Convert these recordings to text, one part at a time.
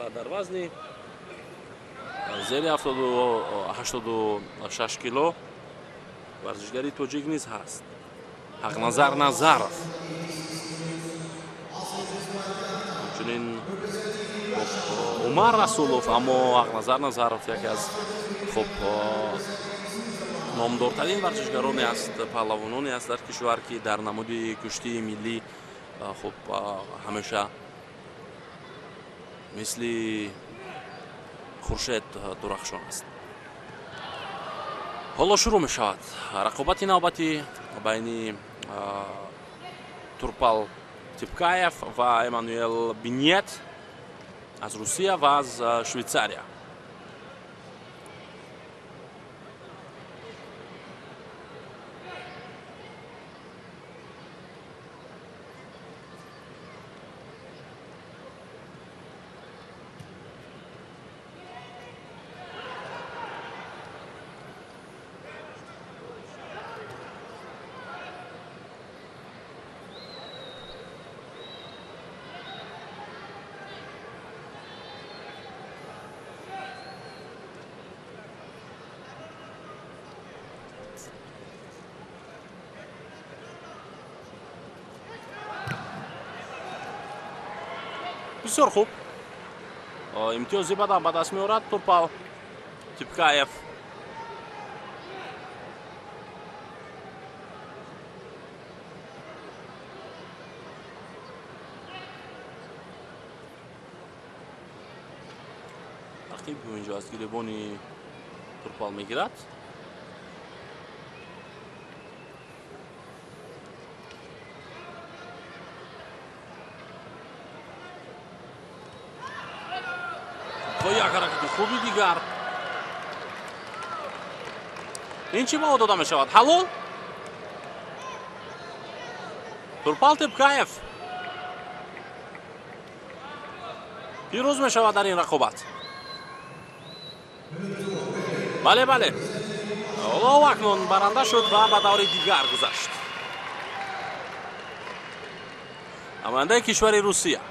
Ва дар вазни зери 86 кило варзишгари тоҷик низ ҳаст, Ҳақназар Назаров. Ҳамчунин Умар Расулов, аммо Ҳақназар Назаров яке аз хуб номдортарин варзишгароне аст, паҳлавононе аст дар кишвар, ки дар намуди куштии миллӣ хуб ҳамеша мисли хуршед дурахшон аст. Ҳоло шурӯъ мешавад рақобати навбатӣ байни Турпал Типкаев ва Эммануэл Биньет аз Русия ва аз Швейтсария. Бисёр хуб, имтиёзи бадан ба даст меорад Турпал Типкаев. Рақиб инҷо аз гиребони Турпал мегирад. Як ҳаракати хуби дигар. Ин чӣ баҳо дода мешавад? Ҳалол? Турпал Типкаев пирӯз мешавад дар ин рақобат. Бале, бале, ҳоло акнун баранда шуд ва ба даври дигар гузашт. Намояндаи кишвари Русия.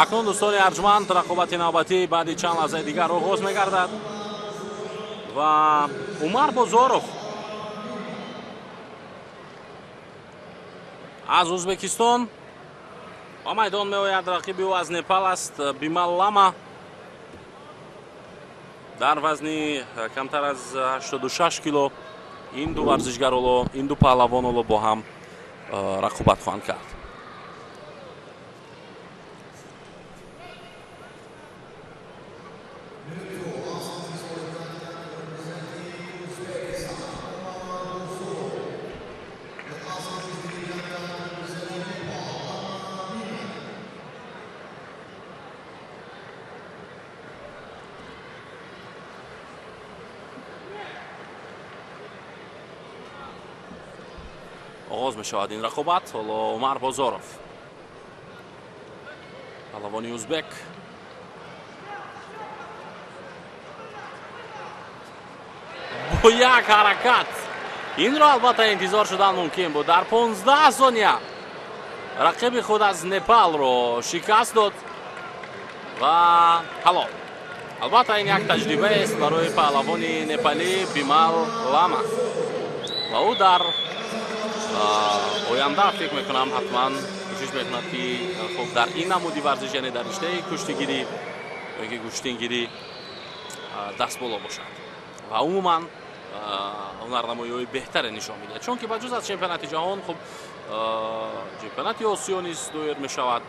Акнун, дӯстони арҷманд, рақобати навбатӣ баъди чанд лаҳзаи дигар оғоз мегардад ва Умар Бозоров аз Ӯзбекистон ба майдон меояд. Рақиби ӯ аз Непал аст, Бимал Лама, дар вазни камтар аз 86 кило. Ин ду варзишгар ҳоло, ин ду паҳлавон ҳоло бо ҳам рақобат хоҳанд кард. Оғоз мешавад ин рақобат. Ҳоло Умар Бозоров, паҳлавони ӯзбек, бо як ҳаракат, инро албатта интизор шудан мумкин буд, дар 15 сония рақиби худ аз Непалро шикаст дод ва ҳалол. Албатта, ин як таҷрибаест барои паҳлавони непалӣ Бимал Лама ва ӯ дар оянда, фикр мекунам, ҳатман кӯшиш мекунад, ки хуб дар ин намуди варзиш, яъне дар риштаи куштигирӣ ё ки гӯштингирӣ даст боло бошад ва умуман ҳунарнамоиҳои беҳтаре нишон медиҳад, чунки ба ҷуз аз чемпионати ҷаҳон, хуб, чемпионати Осиё низ доир мешавад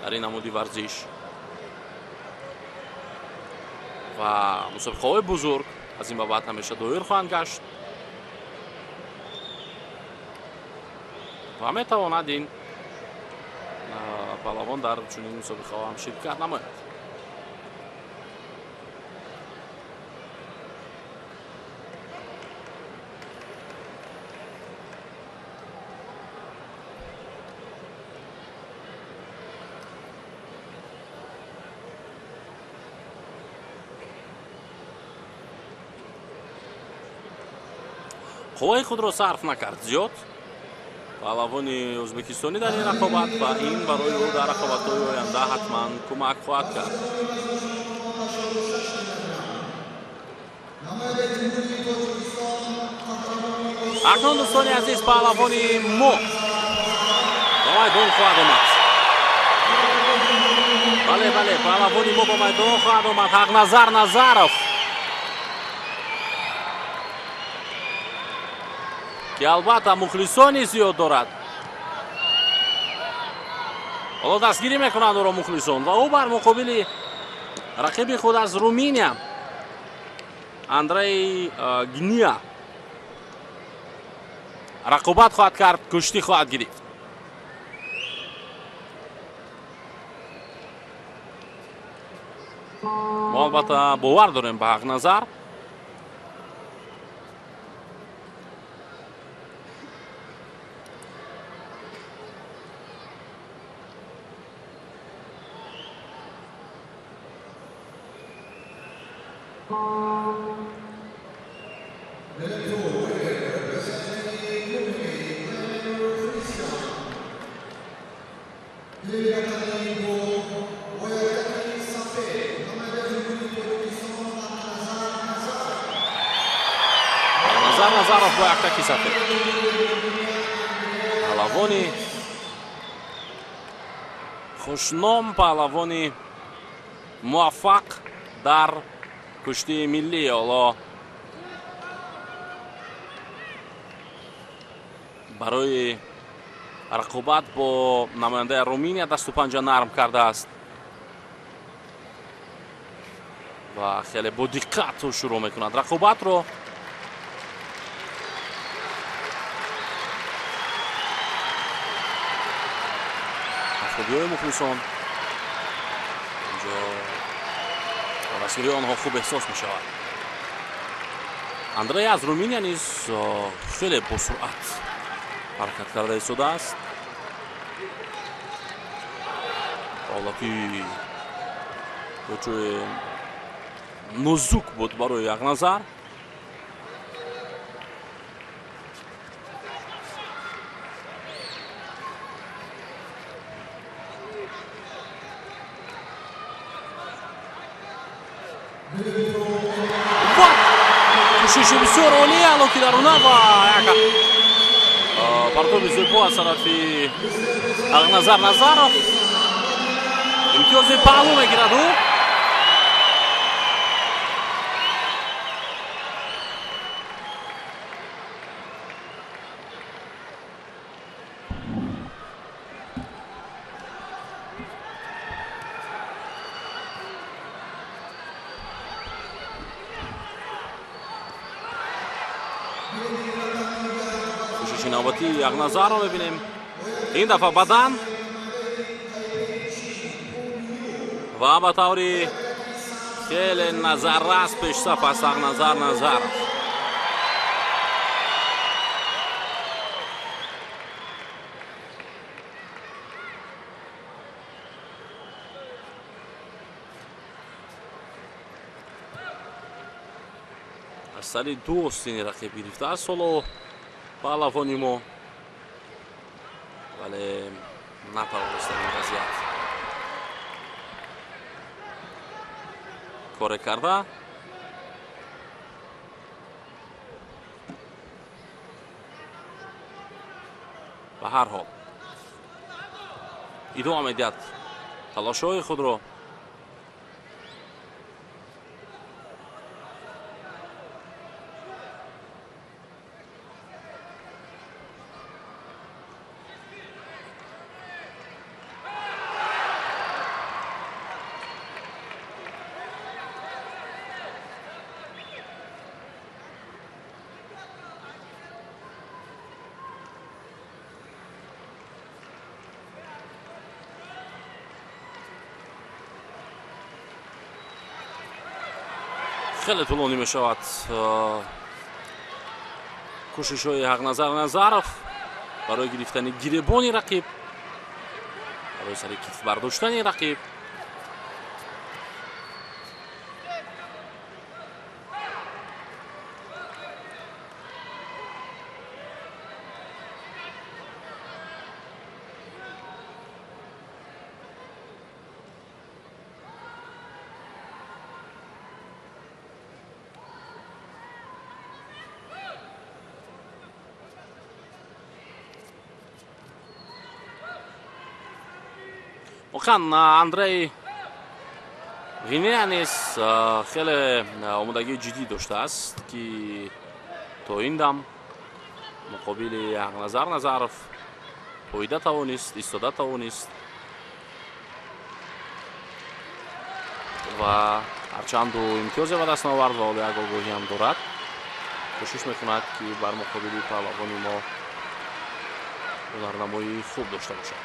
дар ин намуди варзиш ва мусобиқаҳои бузург аз ин ба баъд ҳамеша доир хоҳанд гашт ва метавонад ин паҳлавон дар чунин мусобиқаҳо ҳам ширкат намояд. Қувваи худро сарф накард зиёд паҳлавони ӯзбекистонӣ дар ин рақобат ва ин барои ӯ дар рақобатҳои оянда ҳатман кӯмак хоҳад кард. Акнун, дӯстони азиз, паҳлавони мо ба майдон хоҳад омад. Бале, бале, паҳлавони мо ба майдон хоҳад омад. Ҳақназар Назаров, ки албатта мухлисони зиёд дорад. Ҳоло дастгирӣ мекунанд ӯро мухлисон ва ӯ бар муқобили рақиби худ аз Руминия Андрей Гния рақобат хоҳад кард, куштӣ хоҳад гирифт. Мо албатта бовар дорем ба Ҳақназар. Назаров бо яктаки сафед, паҳлавони хушном, паҳлавони муваффақ дар куштии миллӣ. Ҳоло барои рақобат бо намояндаи Руминия дасту панҷа нарм кардааст ва хеле бо диққат шурӯъ мекунад рақобатро. Хубиҳои мухлисон инҷо дастгирии онҳо хуб эҳсос мешавад. Андрей аз Руминия низ хеле босуръат ҳаракат карда истодааст. Ҳолати ҷои нозук буд барои Ҳақназар. Кӯшиши бисёр олӣ алоки даруна ва як партоби зебо аз тарафи Ҳақназар Назаров. Имтиёзи паҳлӯ мегирад ӯ. Кӯшиши навбатии Ҳақназарро мебинем. Ин дафъа бадан ва ба таври хеле назаррас пешсаф аст Ҳақназар Назаров. Аз сари ду остини рақиб гирифтааст ҳоло паҳлавони мо, вале Натавонист дар ин вазъият коре карда. Ба ҳар ҳол идома медиҳад талошҳои худро. Хеле тӯлонӣ мешавад кӯшишҳои Ҳақназар Назаров барои гирифтани гиребони рақиб, барои сари китф бардоштани рақиб. Воқеан Андрей Ғинея низ хеле омодагии ҷиддӣ доштааст, ки то ин дам муқобили Ҳақназар Назаров поида тавонист, истода тавонист ва ҳарчанд ӯ имтиёзе ба даст наовард ва ҳоло як огоҳӣ ҳам дорад, кӯшиш мекунад, ки бар муқобили паҳлавони мо ҳунарнамоии хуб дошта бошад.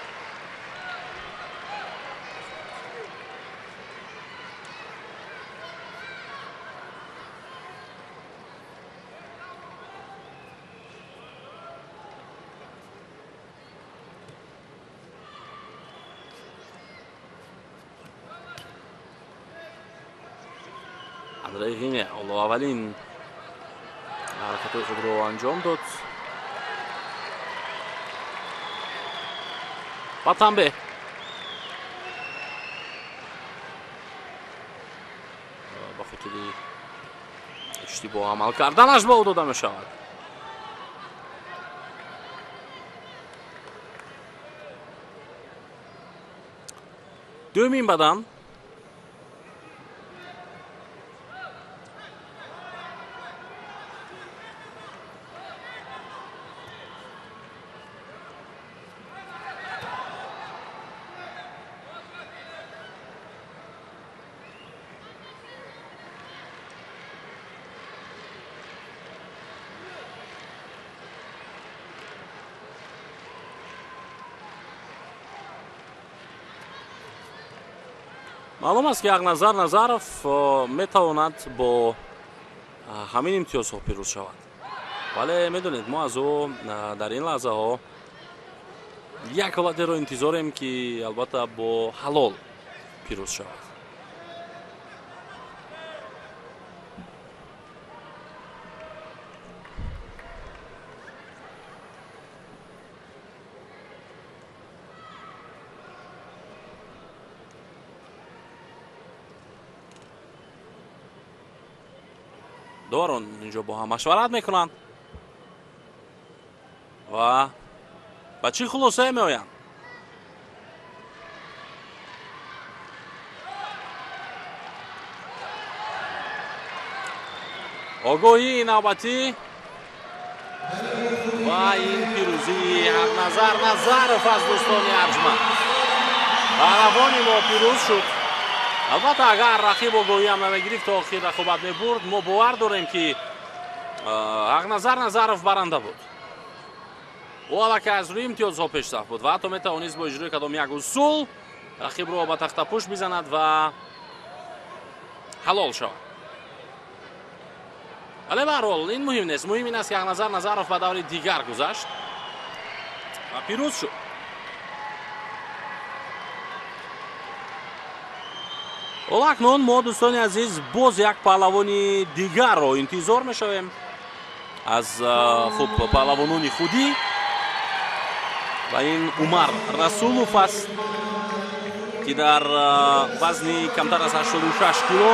Андрей Ғине ҳоло аввалин ҳаракатҳои худро анҷом дод ва танбеҳ. Ба хотири иштибоҳ амал карданаш ба ӯ дода мешавад. Дуюмин бадан. Маълум аст, ки Ҳақназар Назаров метавонад бо ҳамин имтиёзҳо пирӯз шавад, вале медонед, мо аз ӯ дар ин лаҳзаҳо як ҳолатеро интизорем, ки албатта бо ҳалол пирӯз шавад. Доварон инҷо бо ҳам машварат мекунанд ва ба чӣ хулосае меоянд? Огоҳии навбатӣ ва ин пирӯзии Ҳақназар Назаров аз дӯстони арҷманд. Паҳлавони мо пирӯз шуд. Албатта, агар рақиб огоҳиам намегирифт, то охир рақобат мебурд. Мо бовар дорем, ки Ҳақназар Назаров баранда буд. Ӯ аллакай аз рӯи имтиёзҳо пешсаф буд ва ҳатто метавонист бо иҷрои кадом як усул рақибро ба тахтапӯш бизанад ва ҳалол шавад. Вале баҳрҳол ин муҳим нест. Муҳим ин аст, ки Ҳақназар Назаров ба даври дигар гузашт ва пирӯз шуд. Ҳоло акнун мо, дӯстони азиз, боз як паҳлавони дигарро интизор мешавем аз хуб паҳлавонони худӣ. Ва ин Умар Расулов аст, ки дар вазни камтар аз 86 кило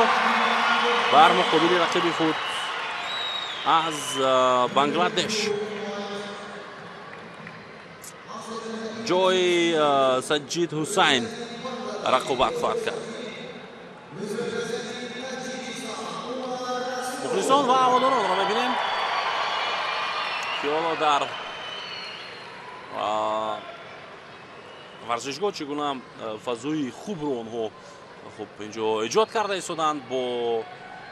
бар муқобили рақиби худ аз Бангладеш ҷои Саҷид Ҳусайн рақобат хоҳад кард. Мухлисон ва ҳаводоронро мебинем, ки ҳоло дар варзишгоҳ чӣ гуна фазои хубро онҳо хуб инҷо эҷод карда истоданд бо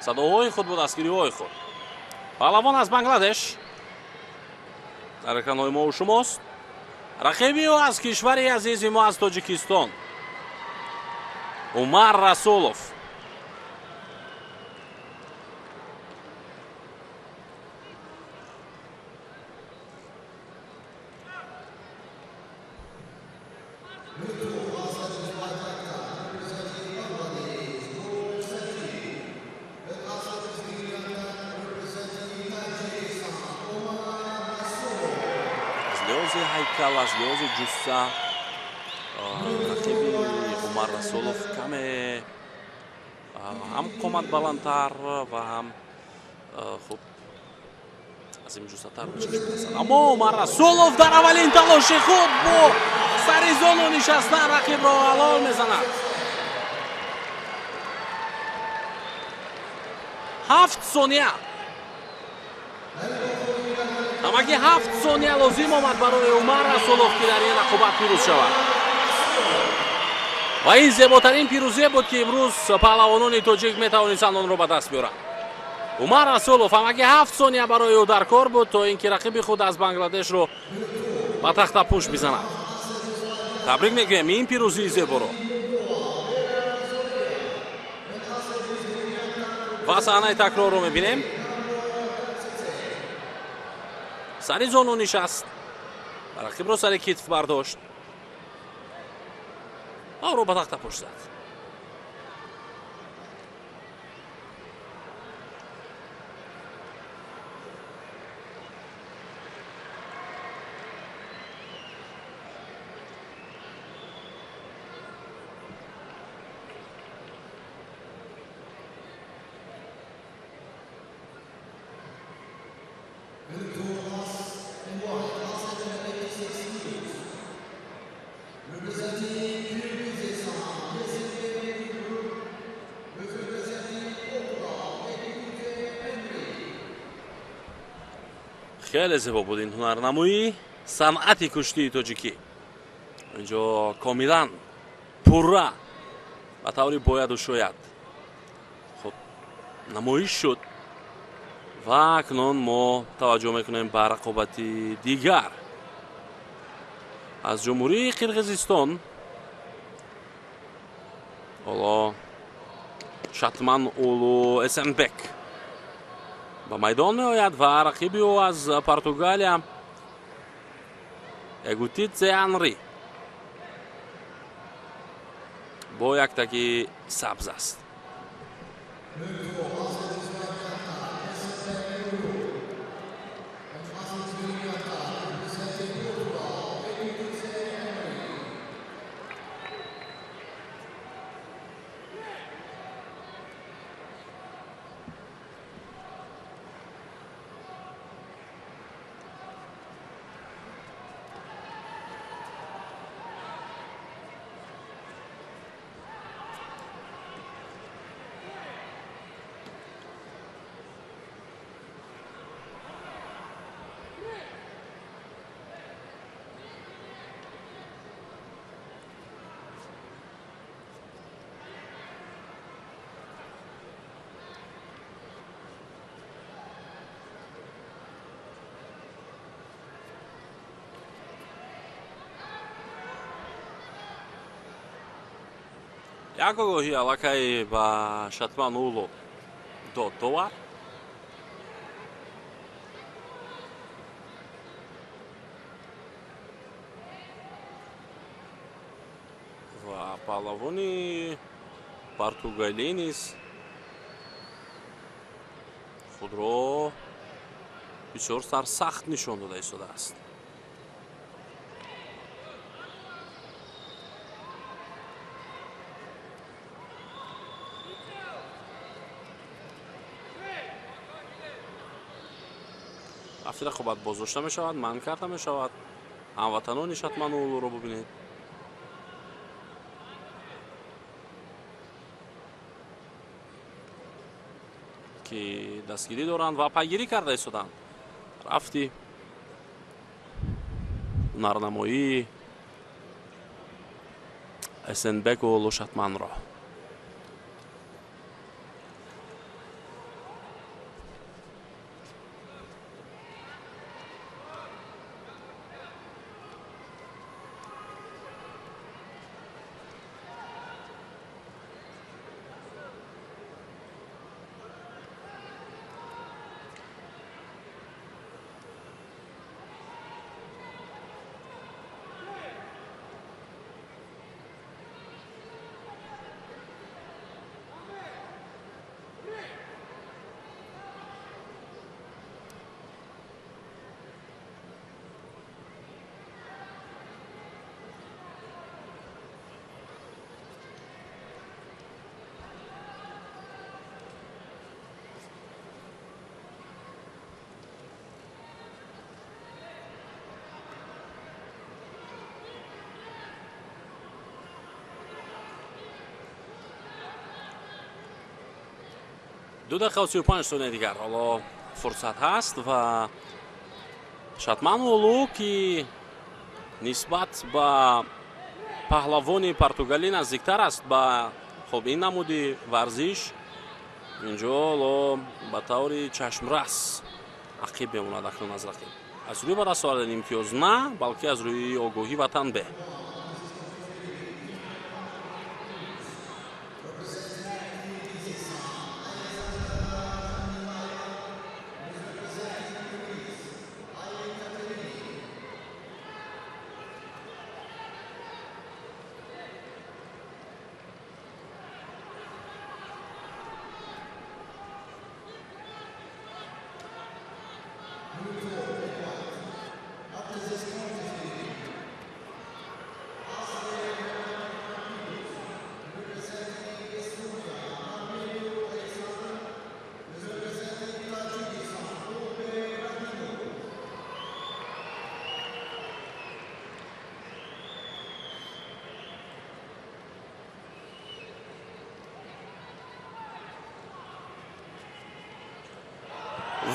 садоҳои худ, бо дастгириҳои худ. Паҳлавон аз Бангладеш дар экранҳои мо шумост. Рақиби ӯ аз кишвари азизи мо, аз Тоҷикистон, Умар Расулов. Лиҳози ҳайкал, аз лиҳози ҷусса рақиби Умар Расулов каме ҳам қомат баландтар ва ҳам хуб аз ин ҷуссатар ба чашм мерасад. Аммо Умар Расулов дар аввалин талоши худ бо сари зону нишастан рақибро ҳалол мезанад. 7 сония, ҳамагӣ 7 сония лозим омад барои Умар Расулов, ки дар ин рақобат пирӯз шавад. Ва ин зеботарин пирӯзие буд, ки имрӯз паҳлавонони тоҷик метавонистанд онро ба даст биёранд. Умар Расулов ҳамагӣ 7 сония барои ӯ дар кор буд, то ин ки рақиби худ аз Бангладешро ба тахтапӯш бизанад. Табрик мегӯем ин пирӯзии зеборо. Ва саҳнаи такрорро мебинем. Сари зону нишаст, рақибро сари китф бардошт ва ӯро ба тахтапӯш зад. Хеле зебо буд ин ҳунарнамоӣ, санъати куштии тоҷикӣ. Инҷо комилан пурра ба таври бояду шояд хуб намоиш шуд. Ва акнун мо таваҷҷӯҳ мекунем ба рақобати дигар аз Ҷумҳурии Қирғизистон. Ҳоло Шатман Улу Эсенбек ба майдон меояд ва рақиби ӯ аз Португалия Эгутидзе Анри бо яктаки сабз аст. Як огоҳӣ аллакай ба Шатман Улу дод довар. Ва паҳлавони португалӣ низ худро бисёр сарсахт нишон дода истодааст. Рафти рақобат боздошта мешавад, манъ карда мешавад. Ҳамватанони Шатманулуро бубинед. Ки дастгирӣ доранд ва пайгирӣ карда истоданд. Рафти ҳунарнамоии Эсенбек-Уулу Шатманро. Ду дақиқа 35 сония дигар ҳоло фурсат ҳаст ва Шатман-Уулу, ки нисбат ба паҳлавони португалӣ наздиктар аст ба хуб ин намуди варзиш, инҷо ҳоло ба таври чашмрас ақиб мемонад акнун аз рақиб. Аз рӯи ба даст овардани имтиёз на, балки аз рӯи огоҳӣ ва танбеҳ.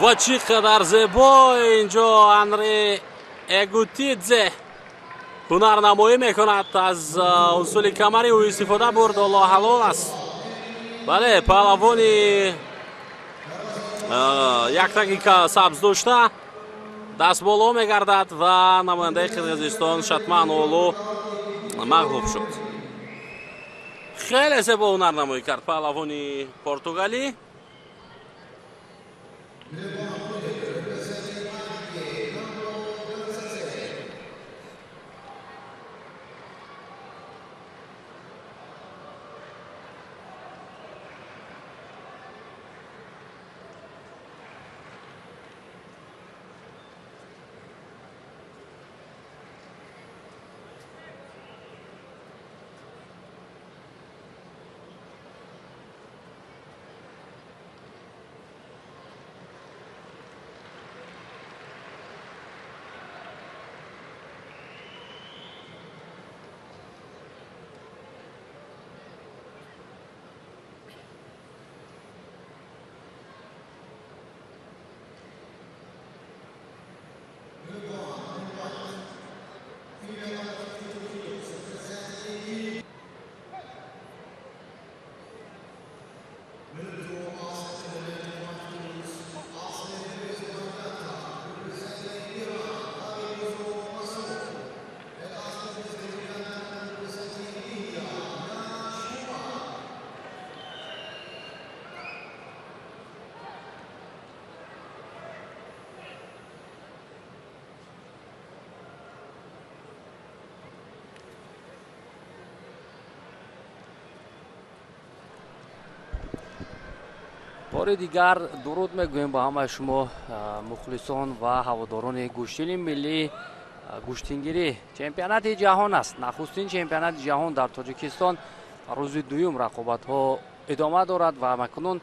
Ва чӣ қадар зебо инҷо Анри Эгутидзе ҳунарнамоӣ мекунад, аз усули камари ӯ истифода бурд. Олло ҳалол аст. Бале, паҳлавони як дақиқа сабз дошта даст боло мегардад ва намояндаи Қирғизистон Шатман-Уулу мағлуб шуд. Хеле зебо ҳунарнамоӣ кард паҳлавони португалӣ. Бори дигар дуруд мегӯем ба ҳамаи шумо мухлисон ва ҳаводорони гӯштини миллӣ. Гӯштингирӣ чемпионати ҷаҳон аст. Нахустин чемпионати ҷаҳон дар Тоҷикистон. Рӯзи дуюм рақобатҳо идома дорад ва макнун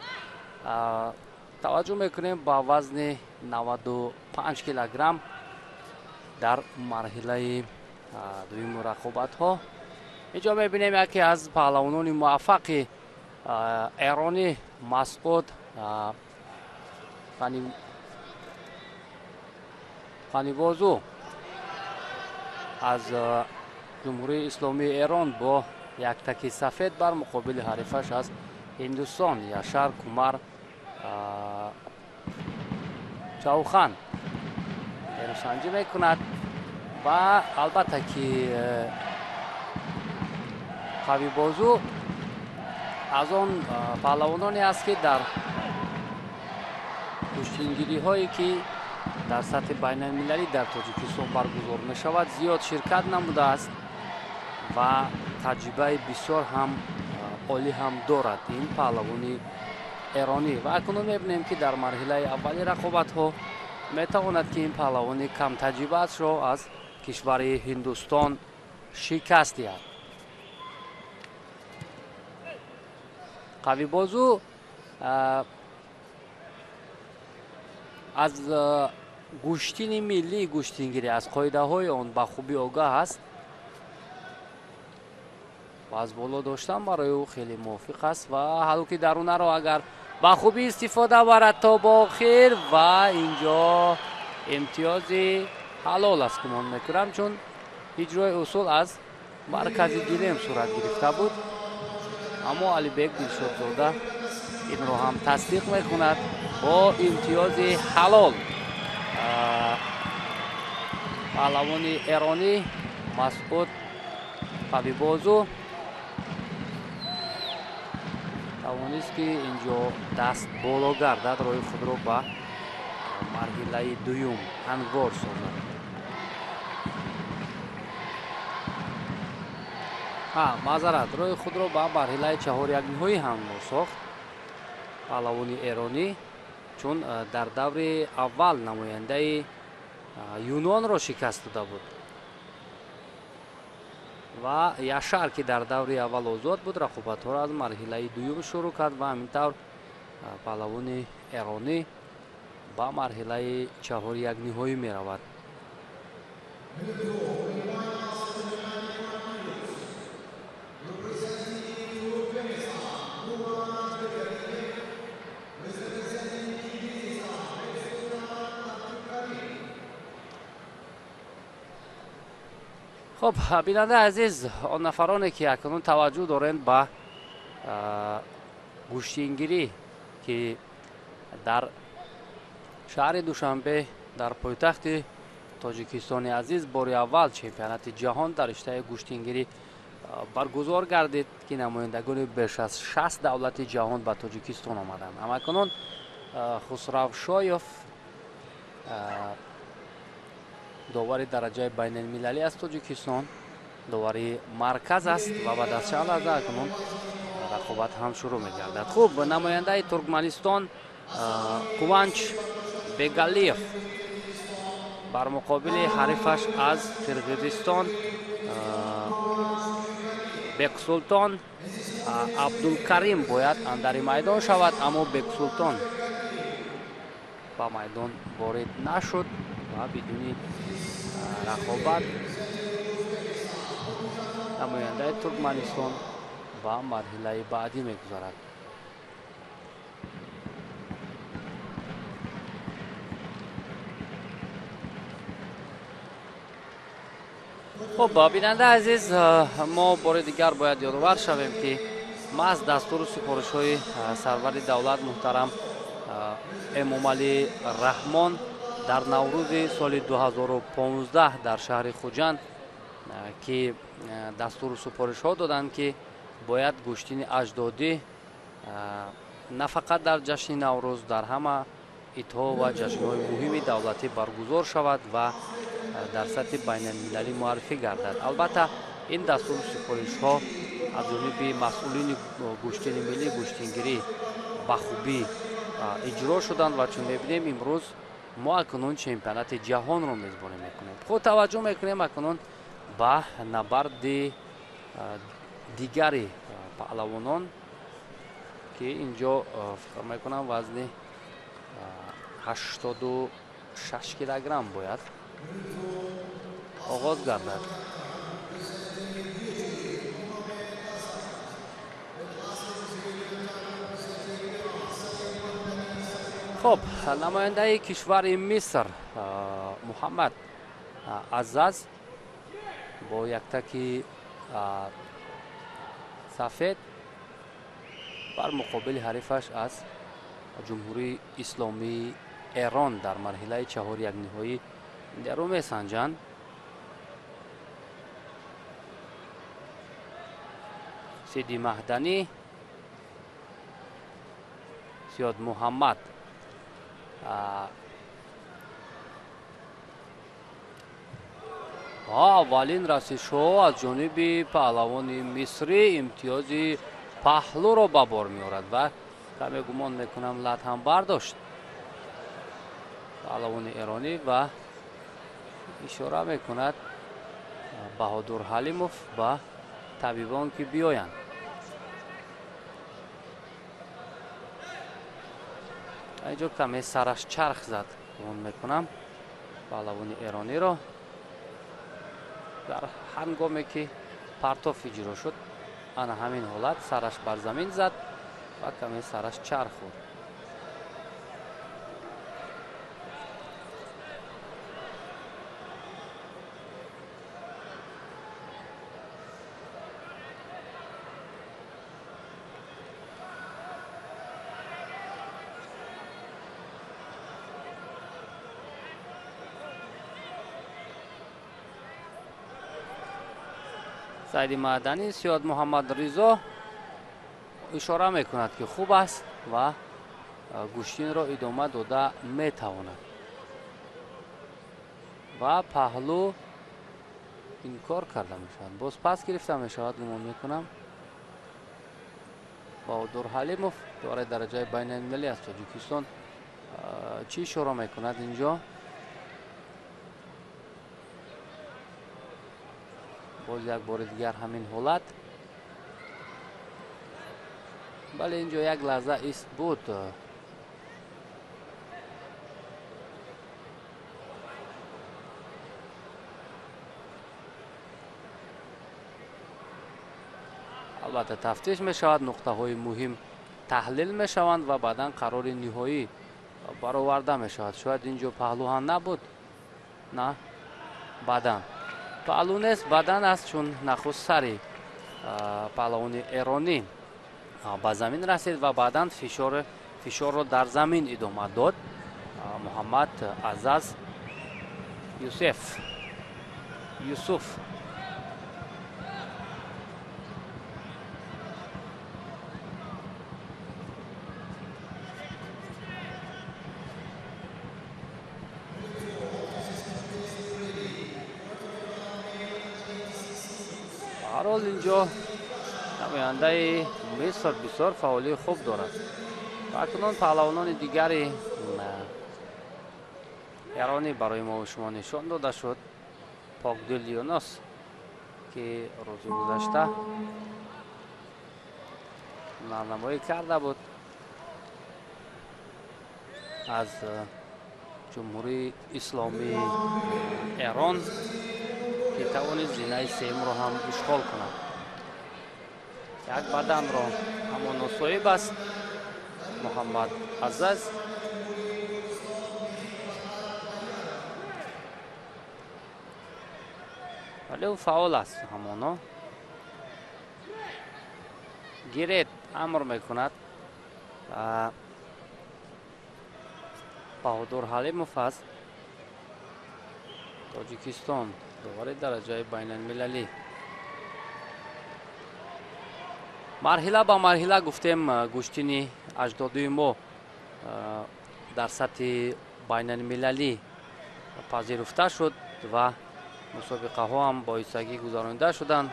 таваҷҷӯҳ мекунем ба вазни 95 85 килограмм дар марҳилаи дуюми рақобатҳо. Инҷо мебинем яке аз паҳлавонони муваффақи эронӣ Масъуд Ғанивозу аз Ҷумҳурии Исломии Эрон бо як таки сафед бар муқобили ҳарифаш аз Ҳиндустон Яшар Кумар Чаухан нерӯсанҷӣ мекунад ва албатта ки Қавибозу аз он паҳлавононе аст, ки дар гӯштингириҳое, ки дар сатҳи байналмилалӣ дар Тоҷикистон баргузор мешавад, зиёд ширкат намудааст ва таҷрибаи бисёр ҳам олӣ ҳам дорад ин паҳлавони эронӣ. Ва акнун мебинем, ки дар марҳилаи аввали рақобатҳо метавонад, ки ин паҳлавони камтаҷрибаашро аз кишвари Ҳиндустон шикаст диҳад. Қавибозу аз гӯштини миллии гӯштингирӣ, аз қоидаҳои он ба хубӣ огаҳ аст ва аз боло доштан барои ӯ хеле мувофиқ аст ва ҳалуки дарунаро агар ба хубӣ истифода барад то ба охир, ва инҷо имтиёзи ҳалол аст, гумон мекунам, чун иҷрои усул аз маркази гилем сурат гирифта буд, аммо Алибек Дилшодзода инро ҳам тасдиқ мекунад бо имтиёзи ҳалол. Паҳлавони эронӣ Масъуд Қавибозу тавонист, ки инҷо даст боло гардад, роҳи худро ба марҳилаи дуюм ҳамвор созад. Маъзарат, роҳи худро ба марҳилаи чаҳорякниҳоӣ ҳамвор сохт паҳлавони эронӣ, чун дар даври аввал намояндаи Юнонро шикаст дода буд ва Яшар, ки дар даври аввал озод буд, рақобатҳоро аз марҳилаи дуюм шурӯъ кард ва ҳамин тавр паҳлавони эронӣ ба марҳилаи чаҳорякниҳоӣ меравад. Хуб, бинандаи азиз, он нафароне, ки акнун таваҷҷӯҳ доранд ба гӯштингирӣ, ки дар шаҳри Душанбе, дар пойтахти Тоҷикистони азиз, бори аввал чемпионати ҷаҳон дар риштаи гӯштингирӣ баргузор гардид, ки намояндагони беш аз 60 давлати ҷаҳон ба Тоҷикистон омаданд. Ҳамакунун Хусрав Шоев, довари дараҷаи байналмилалӣ аз Тоҷикистон, довари марказ аст ва баъд аз чанд лаҳза акнун рақобат ҳам шурӯъ мегардад. Хуб, намояндаи Туркманистон Куванч Бегалиев бар муқобили ҳарифаш аз Қирғизистон Бексултон Абдулкарим бояд андари майдон шавад, аммо Бексултон ба майдон ворид нашуд ва бидуни рақобат намояндаи Туркманистон ба марҳилаи баъдӣ мегузарад. Хуб, бинандаи азиз, мо бори дигар бояд ёдовар шавем, ки маҳз дастуру супоришҳои сарвари давлат муҳтарам Эмомалӣ Раҳмон дар Наврӯзи соли 2015 дар шаҳри Хуҷанд, ки дастуру супоришҳо доданд, ки бояд гӯштини аҷдодӣ на фақат дар ҷашни Наврӯз, дар ҳама идҳо ва ҷашнҳои муҳими давлатӣ баргузор шавад ва дар сатҳи байналмилалӣ муаррифӣ гардад. Албатта, ин дастуру супоришҳо аз ҷониби масъулини гӯштини миллӣ гӯштингирӣ ба хубӣ иҷро шуданд ва чун мебинем, имрӯз мо акнун чемпионати ҷаҳонро мезбонӣ мекунем. Худ таваҷҷӯҳ мекунем акнун ба набарди дигари паҳлавонон, ки инҷо фикр мекунам вазни 85 6 килограмм бояд оғоз гардад. Хуб, намояндаи кишвари Миср Муҳаммад Азаз бо яктаки сафед бар муқобили ҳарифаш аз Ҷумҳурии Исломии Эрон дар марҳилаи чаҳори якниҳоӣ даро месанҷанд. Сиди Маҳданӣ, Сиёд Муҳаммад аввалин расишҳо аз ҷониби паҳлавони мисрӣ имтиёзи паҳлӯро ба бор меорад ва каме гумон мекунам лат ҳам бардошт паҳлавони эронӣ ва ишора мекунад Баҳодур Ҳалимов ба табибон ки биёянд. Инҷо каме сараш чарх зад, гумон мекунам паҳлавони эрониро. Дар ҳангоме ки партоф иҷро шуд, ана ҳамин ҳолат сараш бар замин зад ва каме сараш чарх хӯрд. Саиди Маъданӣ Сиёд Муҳаммад Ризо ишора мекунад ки хуб аст ва гӯштинро идома дода метавонад ва паҳлӯ инкор карда мешавад. Боз пас гирифта мешавад, гумон мекунам. Баҳодур Ҳалимов дораи дараҷаи байналмилалӣ аз Тоҷикистон чӣ ишора мекунад инҷо? Боз як бори дигар ҳамин ҳолат. Бале, инҷо як лаҳза ист буд. Албатта тафтиш мешавад, нуқтаҳои муҳим таҳлил мешаванд ва баъдан қарори ниҳоӣ бароварда мешавад. Шояд инҷо паҳлӯ ҳам набуд, на баъдан паҳлӯ нест, бадан аст, чун нахуст сари паҳлавони эронӣ ба замин расид ва баъдан фишорро дар замин идома дод Муҳаммад Азаз Юсуф. Ҳарҳол инҷо намояндаи Миср бисёр фаъолии хуб дорад ва акнун паҳлавонони дигари эронӣ барои мо шумо нишон дода шуд. Покдил Юнус ки рӯзи гузашта ҳунарнамоӣ карда буд аз Ҷумҳурии Исломии Эрон ки тавонист зинаи сеюмро ҳам ишғол кунад. Як баданро ҳамоно соҳиб аст Муҳаммад Азаз. Вале ӯ фаъол аст ҳамоно. Гирет амр мекунад Баҳодур Ҳалимов аз Тоҷикистон, довари дараҷаи байналмилалӣ. Марҳила ба марҳила гуфтем гӯштини аҷдодии мо дар сатҳи байналмилалӣ пазируфта шуд ва мусобиқаҳо ҳам боистагӣ гузаронида шуданд.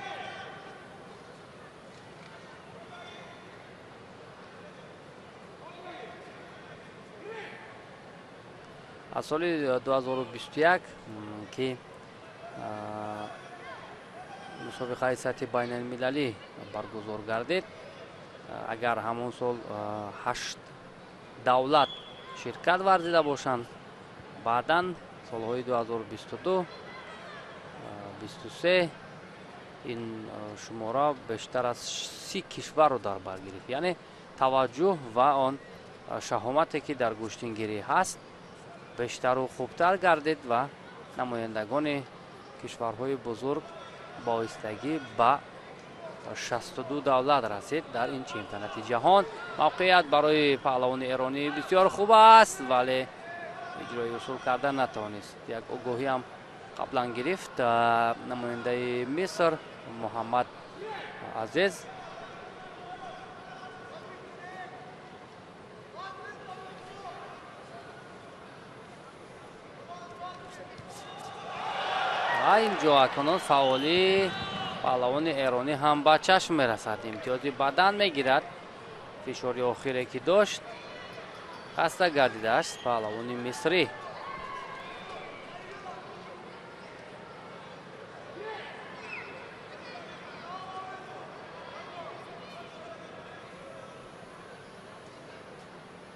Аз соли 2021 ки мусобиқаи сатҳи байналмилалӣ баргузор гардид, агар ҳамон сол 8 давлат ширкат варзида бошанд, Баъдан солҳои 2022, 23 ин шумора бештар аз 30 кишварро дар бар гирифт. Яъне таваҷҷӯҳ ва он шаҳомате ки дар гӯштингирӣ ҳаст бештару хубтар гардид ва намояндагони кишварҳои бузург ба оҳистагӣ ба 62 давлат расид дар ин чемпионати ҷаҳон. Мавқеият барои паҳлавони эронӣ бисёр хуб аст, вале иҷрои усул карда натавонист. Як огоҳӣ ҳам қаблан гирифт намояндаи Миср Муҳаммад Азиз. Ва инҷо акнун фаъолии паҳлавони эронӣ ҳам ба чашм мерасад. Имтиёзи бадан мегирад. Фишори охире ки дошт хаста гардидааст паҳлавони мисрӣ.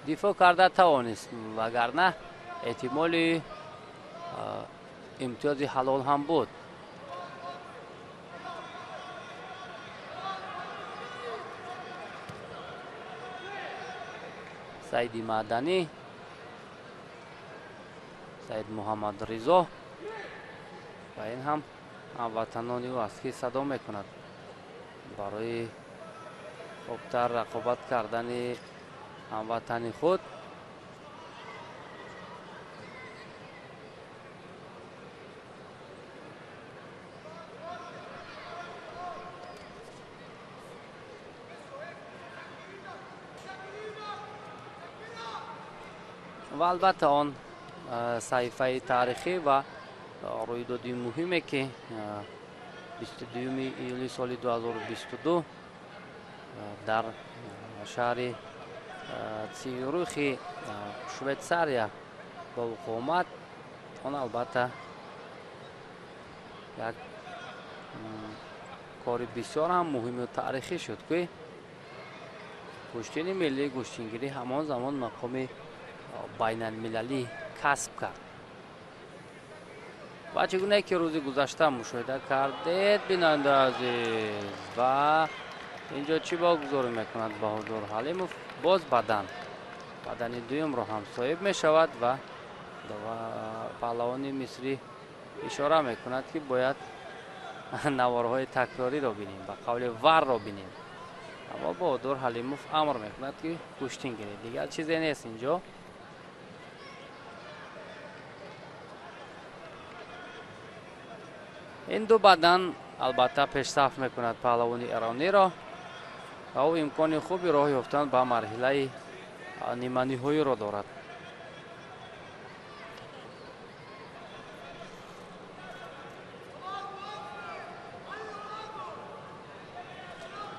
Дифоъ карда тавонист, вагарна эҳтимоли имтиёзи ҳалол ҳам буд. Саиди Маъданӣ, Саид Муҳаммад Ризо ва ин ҳам ҳамватанони ӯ аст ки садо мекунад барои хубтар рақобат кардани ҳамватани худ. Ва албатта он саҳифаи таърихӣ ва рӯйдоди муҳиме ки 22 июли соли 2022 дар шаҳри Цюрихи Швейтсария ба вуқӯъ омад, он албатта як кори бисёр ҳам муҳиму таърихӣ шуд, ки гӯштини миллии гӯштингирӣ ҳамон замон мақоми байналмилалӣ касб кард. Ва чӣ гунае ки рӯзи гузашта мушоҳида кардед, бинандаи азиз, ва инҷо чӣ богузорӣ мекунад Баҳодур Ҳалимов? Боз бадани дуюмро ҳам соҳиб мешавад ва паҳлавони мисрӣ ишора мекунад, ки бояд наворҳои такрориро бинем, ба қавли варро бинем. Аммо Баҳодур Ҳалимов амр мекунад, ки гӯштин гиред, дигар чизе нест инҷо. Ин ду бадан албатта пешсаф мекунад паҳлавони эрониро ва ӯ имкони хуби роҳ ёфтан ба марҳилаи ниманиҳоиро дорад.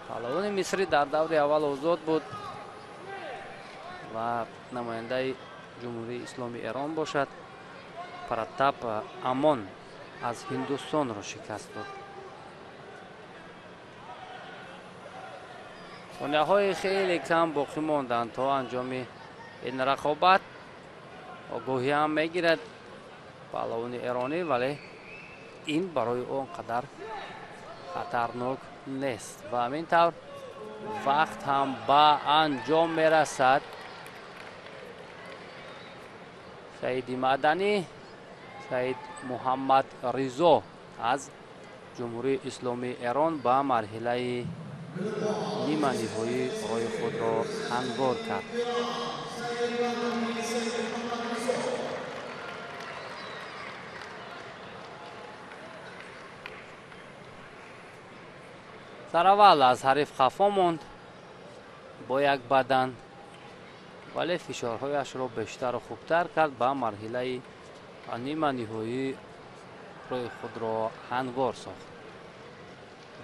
Паҳлавони мисрӣ дар даври аввал озод буд ва намояндаи Ҷумҳурии Исломии Эрон бошад. Пратап Амон аз Ҳиндустонро шикаст дод. Сонияҳои хеле кам боқӣ монданд то анҷоми ин рақобат. Огоҳӣ ҳам мегирад паҳлавони эронӣ, вале ин барои он қадар хатарнок нест ва ҳамин тавр вақт ҳам ба анҷом мерасад. Саиди Маъданӣ, Саид Муҳаммад Ризо аз Ҷумҳурии Исломии Эрон ба марҳилаи ниманиҳоӣ роҳи худро ҳамвор кард. Сараввал аз ҳариф хафо монд бо як бадан, вале фишорҳояшро бештару хубтар кард, ба марҳилаи ниманиҳоӣ роҳи худро ҳамвор сохт.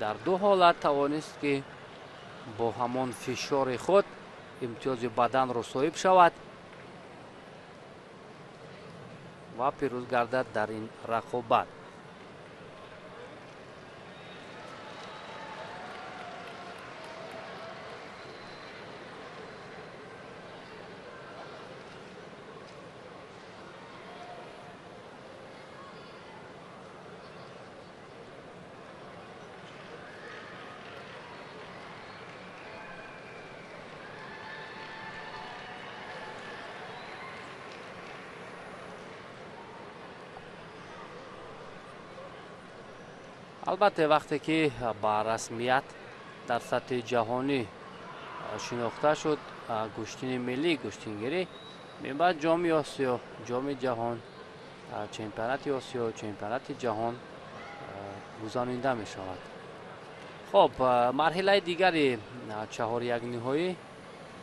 Дар ду ҳолат тавонист, ки бо ҳамон фишори худ имтиёзи баданро соҳиб шавад ва пирӯз гардад дар ин рақобат. Албатта, вақте ки ба расмият дар сатҳи ҷаҳонӣ шинохта шуд гӯштини миллӣ, гӯштингирӣ, мебаъд ҷоми Осиё, ҷоми ҷаҳон, чемпионати Осиё, чемпионати ҷаҳон гузаронида мешавад. Хоб, марҳилаи дигари чаҳорякниҳоӣ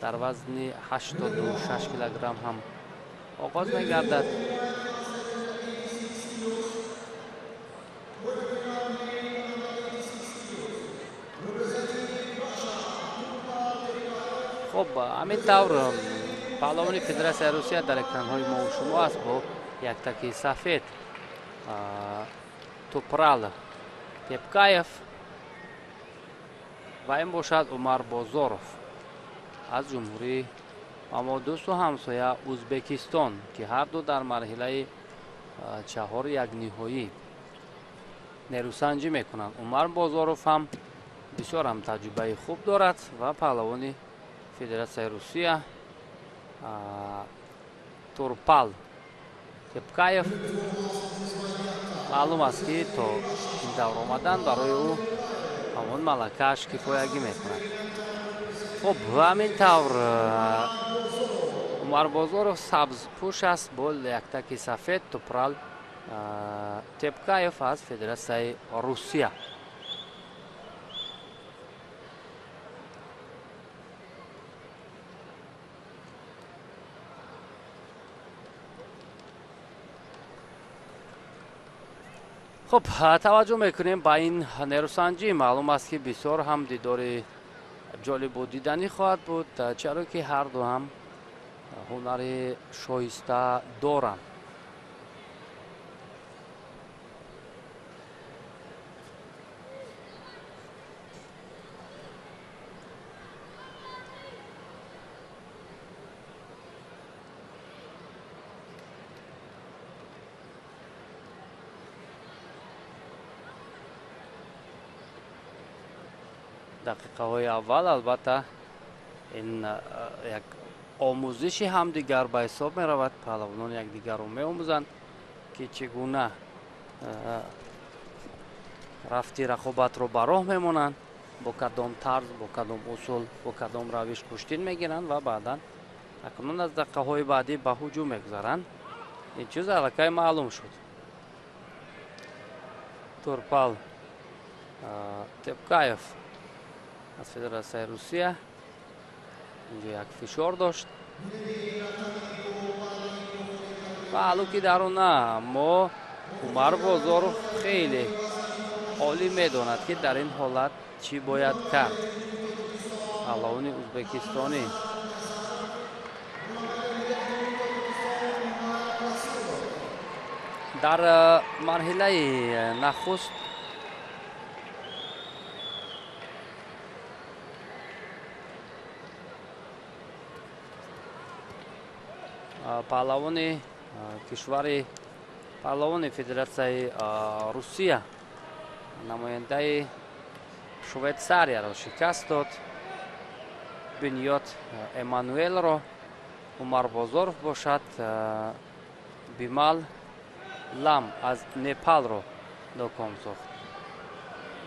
дар вазни 86 килограмм ҳам оғоз мегардад. Хоб, ҳамин тавр паҳлавони Федератсияи Русия дар экранҳои мо шумо аст бо яктаки сафед Тупрал Тепкаев ва ин бошад Умар Бозоров аз ҷумҳурии мамодӯсту ҳамсоя Узбекистон, ки ҳарду дар марҳилаи чаҳор якниҳоӣ нерӯсанҷӣ мекунанд. Умар Бозоров ҳам бисёр ҳам таҷрибаи хуб дорад ва паҳлавони Федератсияи Русия Турпал Тепкаев маълум аст, ки то ин давр омадан барои ӯ ҳамон малакааш кифоягӣ мекунад. Хуб, ҳамин тавр Умар Бозоров сабзпӯш аст бо яктаки сафед, Тупрал Тепкаев аз Федератсияи Русия. Хуб, таваҷҷӯҳ мекунем ба ин нерӯсанҷӣ. Маълум аст, ки бисёр ҳам дидори ҷолибу диданӣ хоҳад буд, чаро ки ҳарду ҳам ҳунари шоиста доранд. Дақиқаҳои аввал албатта ин як омӯзиши ҳамдигар ба ҳисоб меравад. Паҳлавонон якдигарро меомӯзанд, ки чӣ гуна рафти рақобатро ба роҳ мемонанд, бо кадом тарз, бо кадом усул, бо кадом равиш куштин мегиранд ва баъдан акнун аз дақиқаҳои баъдӣ ба ҳуҷум мегузаранд. Ин чиз аллакай маълум шуд. Турпал Тепкаев аз Федератсияи Русия инҷо як фишор дошт ва ҳалуки дарона, аммо Умар Бозоров хеле олӣ медонад, ки дар ин ҳолат чӣ бояд кард. Паҳлавони узбекистонӣ дар марҳилаи нахуст паҳлавони кишвари, паҳлавони Федератсияи Русия намояндаи Швейтсарияро шикаст дод, Бинёт Эммануэлро. Умар Бозоров бошад Бимал Лам аз Непалро ноком сохт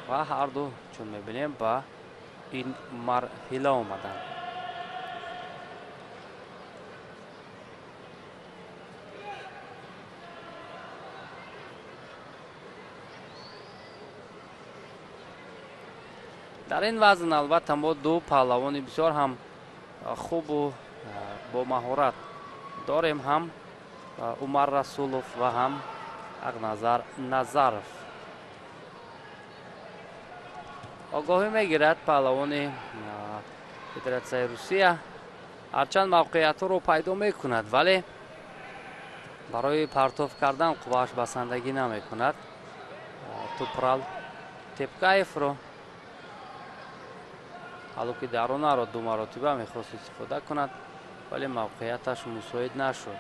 ва ҳарду, чун мебинем, ба ин марҳила омаданд. Дар ин вазн албатта мо ду паҳлавони бисёр ҳам хубу бо маҳорат дорем, ҳам Умар Расулов ва ҳам Ҳақназар Назаров. Огоҳӣ мегирад паҳлавони Федератсияи Русия, ҳарчанд мавқеиятҳоро пайдо мекунад, вале барои партоф кардан қуввааш басандагӣ намекунад. Тупрал Тепкаевро ҳалуки даронаро ду маротиба мехост истифода кунад, вале мавқеияташ мусоид нашуд.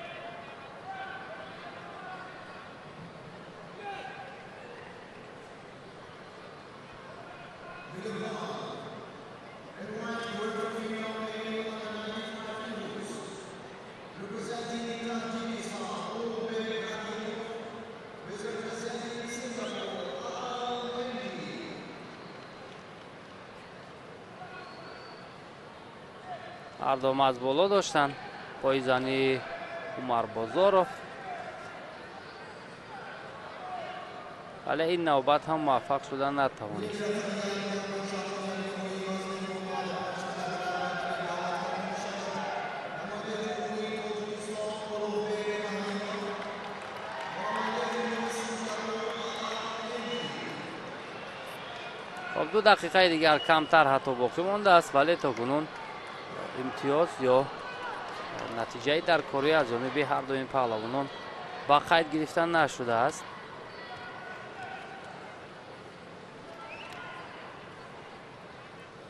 Ҳар ду аз боло доштанд. Пойзани Умар Бозоров. Вале ин навбат ҳам муваффақ шуда натавонист. Хоб, 2 дақиқаи дигар камтар ҳатто боқӣ мондааст, вале то кунун имтиёз ё натиҷаи даркорӣ аз ҷониби ҳар ду ин паҳлавонон ба қайд гирифта нашудааст.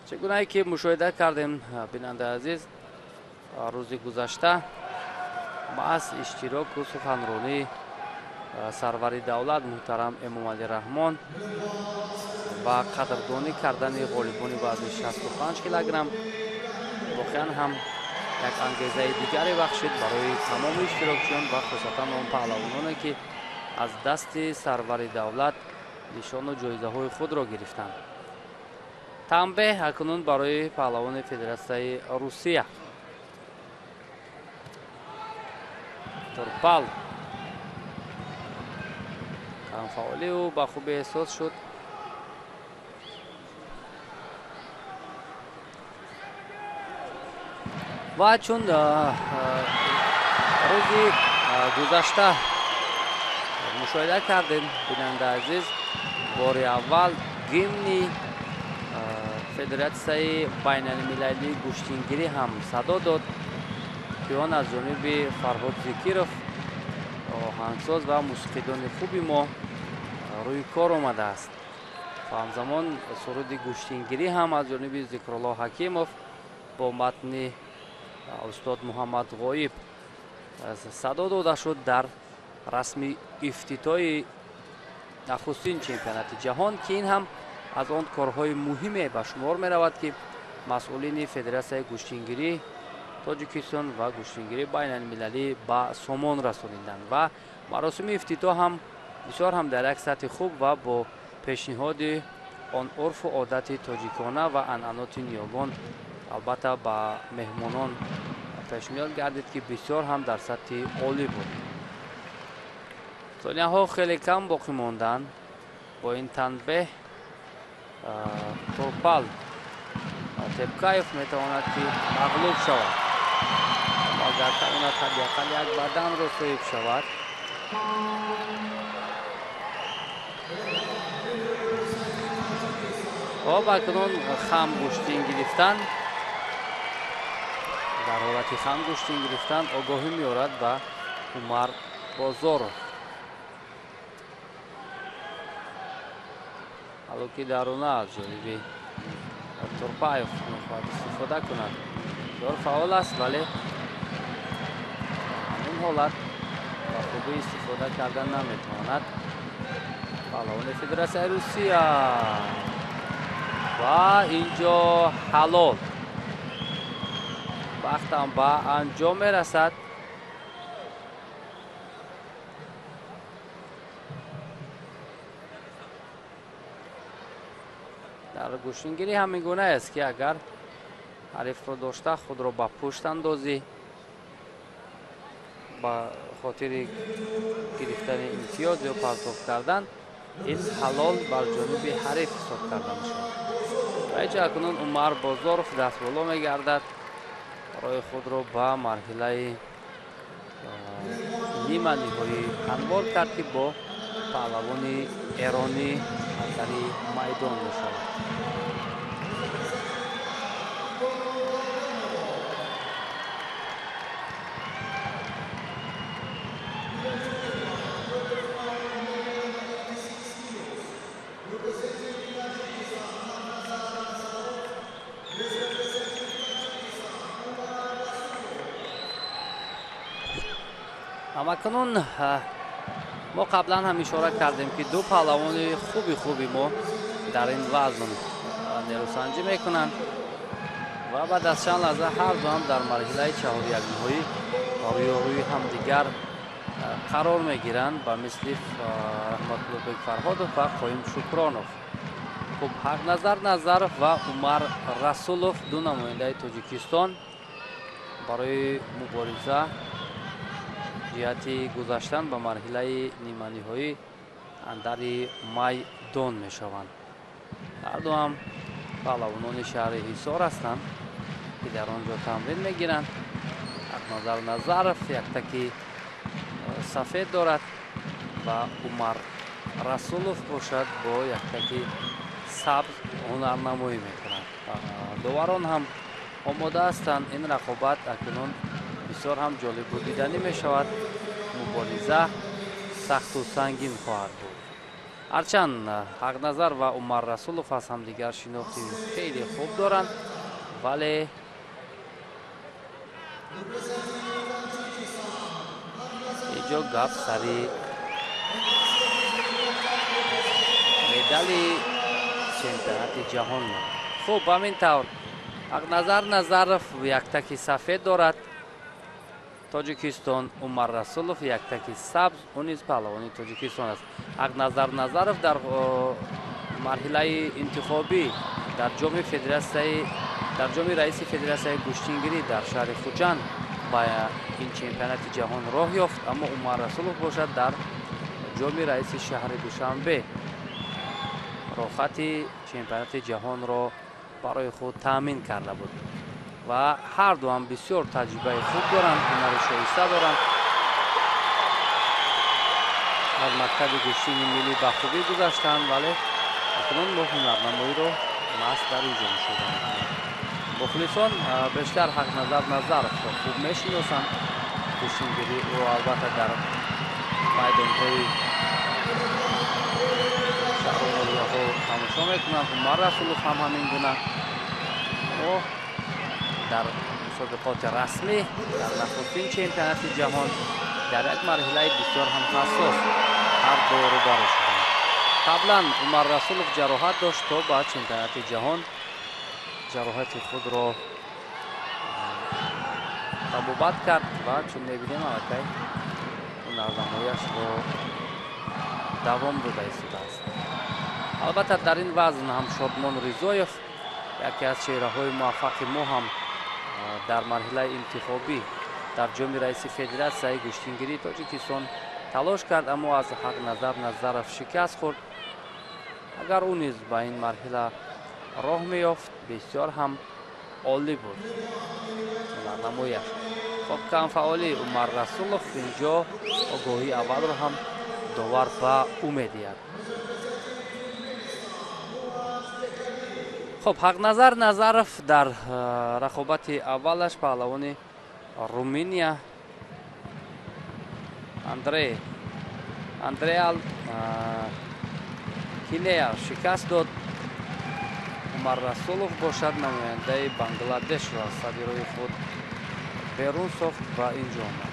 Чӣ гунае ки мушоҳида кардем, бинандаи азиз, рӯзи гузашта маҳз иштироку суханронии сарвари давлат муҳтарам Эмомалӣ Раҳмон ва қадрдонӣ кардани ғолибони вазни 65 килограмм воқеан ҳам як ангезаи дигаре бахшид барои тамоми иштирокчиён ва хусусан он паҳлавононе ки аз дасти сарвари давлат нишону ҷоизаҳои худро гирифтанд. Танбеҳ акнун барои паҳлавони Федератсияи Русия. Турпал камфаъолии ӯ ба хубӣ эҳсос шуд. Ва чун рӯзи гузашта мушоҳида кардем, бинандаи азиз, бори аввал гимни Федератсияи байналмилалии гӯштингирӣ ҳам садо дод, ки он аз ҷониби Фарҳод Зикиров, оҳангсоз ва мусиқидони хуби мо, рӯи кор омадааст. Ва ҳамзамон суруди гӯштингирӣ ҳам аз ҷониби Зикрулло Ҳакимов бо матни устод Муҳаммад Ғоиб садо дода шуд дар расми ифтитоҳи нахустин чемпионати ҷаҳон, ки ин ҳам аз он корҳои муҳиме ба шумор меравад, ки масъулини Федератсияи гӯштингирӣ Тоҷикистон ва гӯштингирии байналмилалӣ ба сомон расониданд. Ва маросими ифтитоҳ ҳам бисёр ҳам дар як сатҳи хуб ва бо пешниҳоди он урфу одати тоҷикона ва анъаноти ниёгон албатта ба меҳмонон пешниҳод гардид, ки бисёр ҳам дар сатҳи олӣ буд. Сонияҳо хеле кам боқӣ монданд. Бо ин танбеҳ Турпал Тепкаев метавонад ки мағлуб шавад. Аммо агар тавонад ҳадди ақал як баданро соҳиб шавад, хоб, акнун хам гӯштин гирифтан, дар ҳолати хам гӯштин гирифтан огоҳӣ меорад ба Умар Бозоров. Ҳало ки даруна аз ҷониби Турпаев мехоҳад истифода кунад. Бисёр фаъол аст, вале ҳамин ҳолат ба хубӣ истифода кардан наметавонад. Паҳлавони Федератсияи Русия ва инҷо ҳалол. Вақтам ба анҷом мерасад. Дар гӯштингирӣ ҳамин гуна аст, ки агар ҳарифро дошта худро ба пушт андозӣ ба хотири гирифтани имтиёз ё партоф кардан, ин ҳалол бар ҷониби ҳариф ҳисоб карда мешавад. Ва инҷо акнун Умар Бозоров дастболо мегардад, роҳи худро ба марҳилаи нима ниҳоӣ ҳамвор кард, ки бо паҳлавони эронӣ ҳамдари майдон мешавад. Амакнун мо қаблан ҳам ишора кардем, ки ду паҳлавони хуби мо дар ин вазн нерӯсанҷӣ мекунанд ва баъд аз чанд лаҳза ҳар ду ҳам дар марҳилаи чаҳорякниҳоӣ рӯёрӯи ҳамдигар қарор мегиранд, ба мисли Раҳматуллобек Фарҳодов ва Қоим Шукронов. Хуб, Ҳақназар Назаров ва Умар Расулов, ду намояндаи Тоҷикистон, Барои мубориза ҷиҳати гузаштан ба марҳилаи ниманиҳоӣ андари майдон мешаванд. Ҳарду ҳам паҳлавонони шаҳри Ҳисор ҳастанд, ки дар он ҷо тамрин мегиранд. Ҳақназар Назаров яктаки сафед дорад ва Умар Расулов бошад бо яктаки сабз ҳунарнамоӣ мекунад. Доварон ҳам омода ҳастанд. Ин рақобат акнун бисёр ҳам ҷолибу диданӣ мешавад. Мубориза сахту сангин хоҳад буд. Ҳарчанд Ҳақназар ва Умар Расулов аз ҳамдигар шинохти хеле хуб доранд, вале инҷо гап сари медали чемпионати ҷаҳон. Хуб, ҳамин тавр Ҳақназар Назаров яктаки сафед дорад Тоҷикистон, Умар Расулов яктаки сабз, ӯ низ паҳлавони Тоҷикистон аст. Ҳақназар Назаров дар марҳилаи интихобӣ дар ҷоми федератсияи дар ҷоми раиси федератсияи гӯштингирӣ дар шаҳри Хуҷанд ба ин чемпионати ҷаҳон роҳ ёфт, аммо Умар Расулов бошад дар ҷоми раиси шаҳри Душанбе роҳхати чемпионати ҷаҳонро барои худ таъмин карда буд. Ва ҳарду ҳам бисёр таҷрибаи хуб доранд, ҳунари шоиста доранд. Аз мактаби гӯштини миллӣ ба хубӣ гузаштанд, вале акнун мо ҳунарнамоиро маҳз дар ин ҷо мушоҳида мекунем. Мухлисон бештар Ҳақназар Назаровро хуб мешиносанд. Гӯштингирии ӯро албатта дар майдонҳои шаҳру ноҳияҳо тамошо мекунанд. Умар Расулов ҳам ҳамин гуна. Мо дар мусобиқоти расмӣ дар нахустин чемпионати ҷаҳон дар як марҳилаи бисёр ҳам ҳассос ҳар ду рӯбарӯ шуданд. Қаблан Умар Расулов ҷароҳат дошт, то ба чемпионати ҷаҳон ҷароҳати худро табобат кард ва чун мебинем аллакай ҳунарнамояшро давом дода истодааст. Албатта дар ин вазн ҳам Шодмон Ризоев, яке аз чеҳраҳои муваффақи мо, ҳам дар марҳилаи интихобӣ дар ҷоми раиси федератсияи гӯштингирии Тоҷикистон талош кард, аммо аз Ҳақназар Назаров шикаст хӯрд. Агар ӯ низ ба ин марҳила роҳ меёфт, бисёр ҳам олӣ буд ҳунарнамояш. Хоб, камфаъолии Умар Расулов инҷо огоҳии аввалро ҳам довар ба ӯ медиҳад. Хоб, Ҳақназар Назаров дар рақобати аввалаш паҳлавони Руминия Андреал Кинея шикаст дод. Умар Расулов бошад намояндаи Бангладешро аз сади роҳи худ берун сохт ва инҷо омад.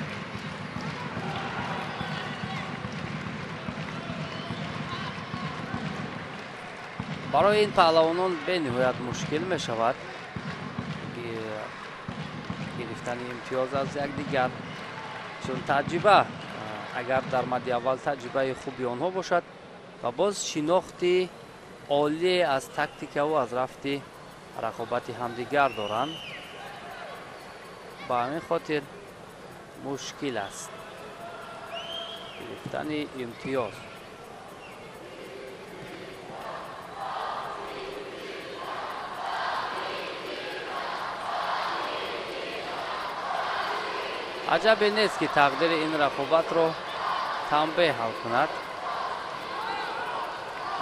Барои ин паҳлавонон бениҳоят мушкил мешавад гирифтани имтиёз аз якдигар, чун таҷриба агар дар мадди аввал таҷрибаи хуби онҳо бошад ва боз шинохти олие аз тактикаву аз рафти рақобати ҳамдигар доранд, ба ҳамин хотир мушкил аст гирифтани имтиёз. Аҷабе нест, ки тақдири ин рақобатро танбеҳ ҳал кунад.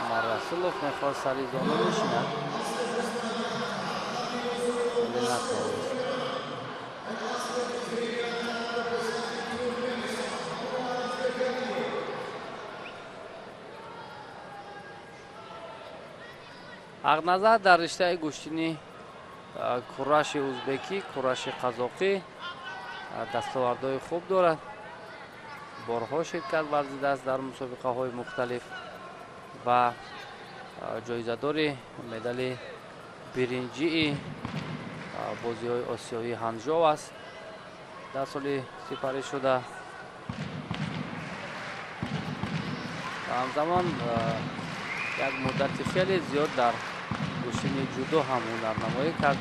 Умар Расулов мехост сари зону нишинад, вале натавонист. Ҳақназар дар риштаи гӯштини кураши узбекӣ, кураши қазоқӣ дастовардҳои хуб дорад. Борҳо ширкат варзидааст дар мусобиқаҳои мухталиф ва ҷоизадори медали биринҷии бозиҳои осиёии Ҳанжоу аст дар соли сипарӣ шуда. Ва ҳамзамон як муддати хеле зиёд дар гӯштини ҷудо ҳам ҳунарнамоӣ кард.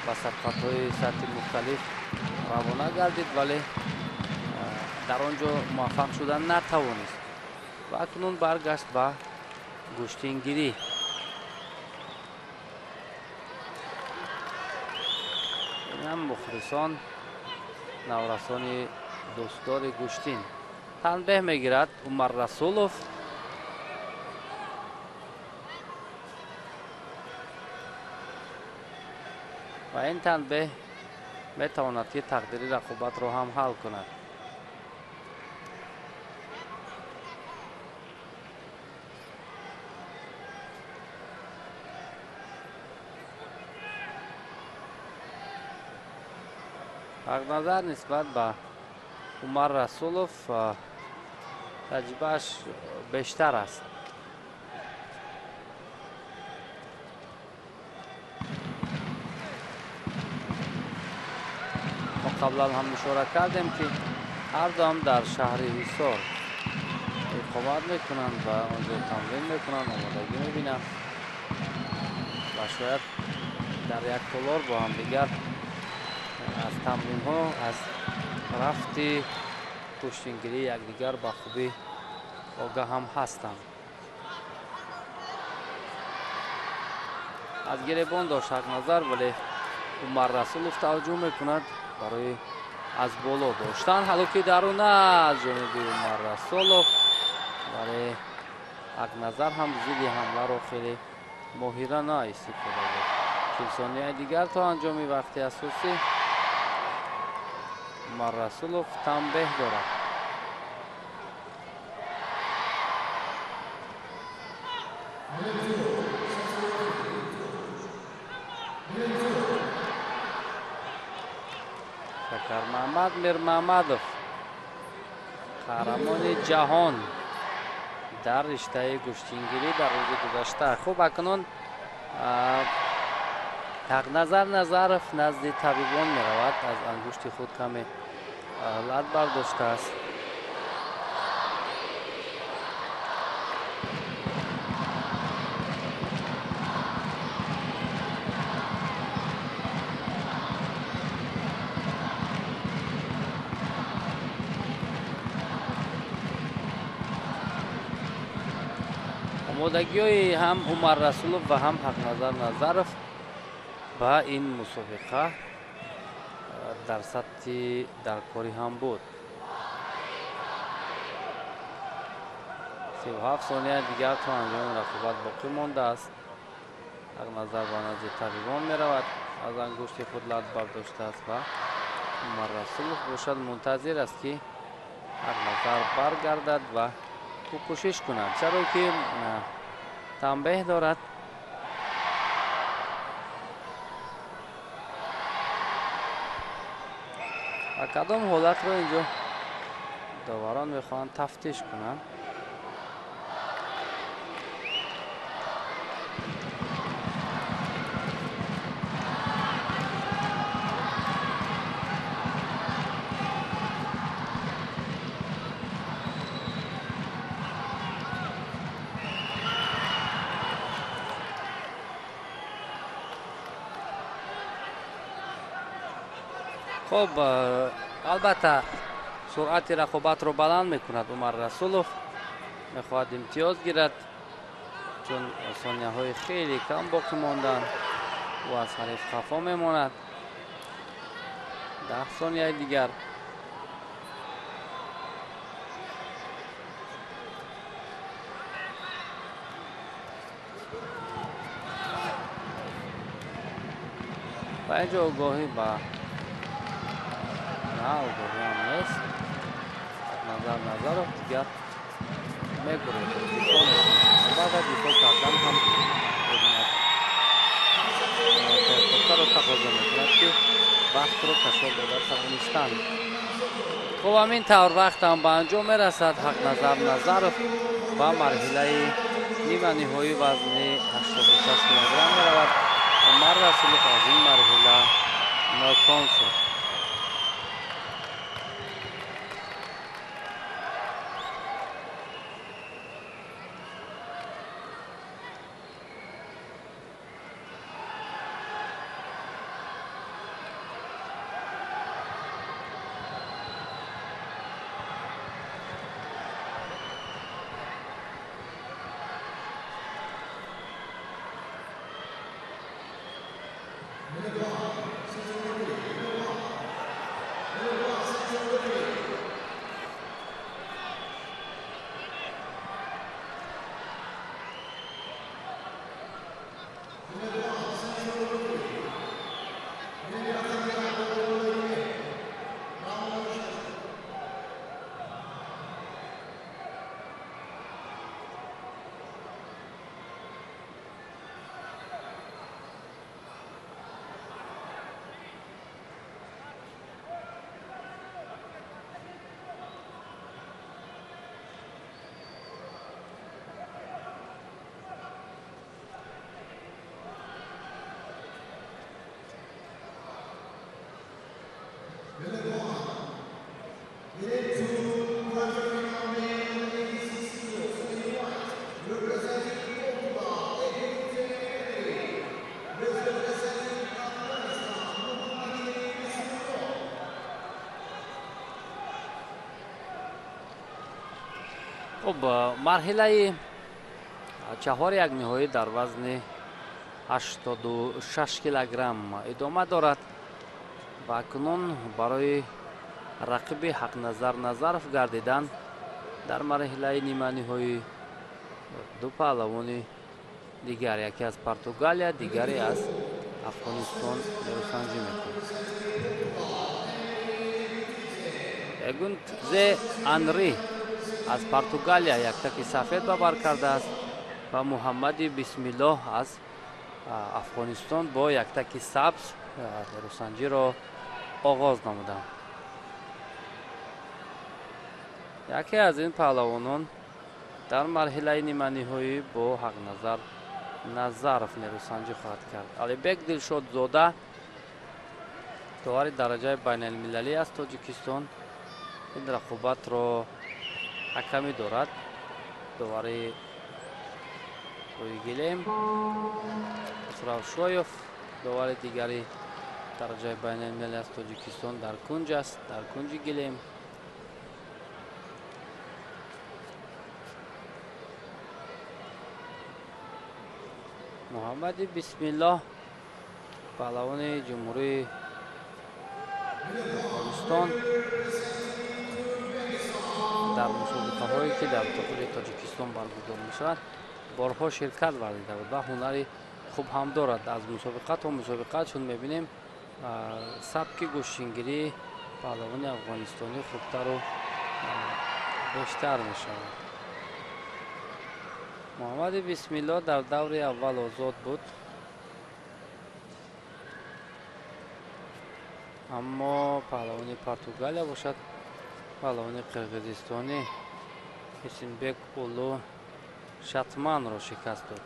Ба сабқатҳои сатҳи мухталиф равона гардид, вале дар он ҷо муваффақ шуда натавонист ва акнун баргашт ба гӯштингирӣ. Инам мухлисон, наврасони дӯстдори гӯштин. Танбеҳ мегирад Умар Расулов. Ва ин танбеҳ метавонад ки тақдири рақобатро ҳам ҳал кунад. Ҳақназар нисбат ба Умар Расулов таҷрибааш бештар аст. Мо қаблан ҳам ишора кардем, ки ҳар дуам дар шаҳри Ҳисор иқомат мекунанд ва онҷо тамрин мекунанд, омодагӣ мебинанд ва шояд дар як толор бо ҳамдигар аз тамринҳо, аз рафти гӯштингирии якдигар ба хубӣ огаҳ ҳам ҳастанд. Аз гиребон дошт Ҳақназар, вале Умар Расулов таваҷҷӯҳ мекунад барои аз боло доштан. Ҳалоки даруна аз ҷониби Умар Расулов, вале Ҳақназар ҳам зидди ҳамларо хеле моҳирона истифода бурд. 40 сонияи дигар то анҷоми вақти асосӣ. Умар Расулов танбеҳ дорад. Шакармаҳмад Мирмаҳмадов, қаҳрамони ҷаҳон дар риштаи гӯштингирӣ дар рӯзи гузашта. Хуб, акнун Ҳақназар Назаров назди табибон меравад. Аз ангушти худ каме лат бардоштааст. Омодагиҳои ҳам Умар Расулов ва ҳам Ҳақназар Назаров ба ин мусобиқа дар сатҳи даркорӣ ҳам буд. 37 сония дигар то анҷоми рақобат боқӣ мондааст. Ҳақназар ба назди табибон меравад, аз ангушти худ лат бардоштааст ва Умар Расулов бошад мунтазир аст, ки Ҳақназар баргардад ва ӯ кӯшиш кунад, чаро ки танбеҳ дорад. Ва кадом ҳолатро инҷо доварон мехоҳанд тафтиш кунанд. Хуб, албатта суръати рақобатро баланд мекунад Умар Расулов. Мехоҳад имтиёз гирад, чун сонияҳои хеле кам боқӣ монданд. Ӯ аз ҳариф хафо мемонад. 10 сонияи дигар. Ва инҷо огоҳӣ ба на, огоҳӣ ҳам нест. Ҳақназар Назаров дигар мегурезад, дифоъ мекунад. Албатта дифоъ кардан ҳам фурсатро тақозо мекунад, ки вақтро кашол дода тавонистанд. Хуб, ҳамин тавр вақт ҳам ба анҷом мерасад. Ҳақназар Назаров ба марҳилаи ниманиҳоӣ вазни 86 килограмм меравад. Умар Расулов аз ин марҳила ноком шуд. Хуб, марҳилаи чаҳори як ниҳоӣ дар вазни 86 килограмм идома дорад ва акнун барои рақиби Ҳақназар Назаров гардидан дар марҳилаи ниманиҳоӣ ду паҳлавони дигар, яке аз Португалия, дигаре аз Афғонистон нерӯсанҷӣ мекунад. Эгунзе Анри аз Португалия яктаки сафед ба бар кардааст ва Муҳаммади Бисмиллоҳ аз Афғонистон бо яктаки сабз нерӯсанҷиро оғоз намуданд. Яке аз ин паҳлавонон дар марҳилаи ниманиҳоӣ бо Ҳақназар Назаров нерӯсанҷӣ хоҳад кард. Алибек Дилшодзода, довари дараҷаи байналмилалӣ аз Тоҷикистон, ин рақобатро ҳакамӣ дорад. Довари рӯи гилем Хусравшоев, довари дигари дараҷаи байналмилалӣ аз Тоҷикистон дар кунҷ аст, дар кунҷи гилем. Муҳаммади Бисмиллоҳ, паҳлавони Ҷумҳурии Афғонистон, дар мусобиқаҳое ки дар дохили Тоҷикистон баргузор мешавад борҳо ширкат варзида буд ва ҳунари хуб ҳам дорад. Аз мусобиқа то мусобиқа чун мебинем сабки гӯштингирии паҳлавони афғонистонӣ хубтару бештар мешавад. Муҳаммади Бисмиллоҳ дар даври аввал озод буд, аммо паҳлавони Португалия бошад, паҳлавони қирғизистонӣ Ҳусинбек Улу Шатманро шикаст дод.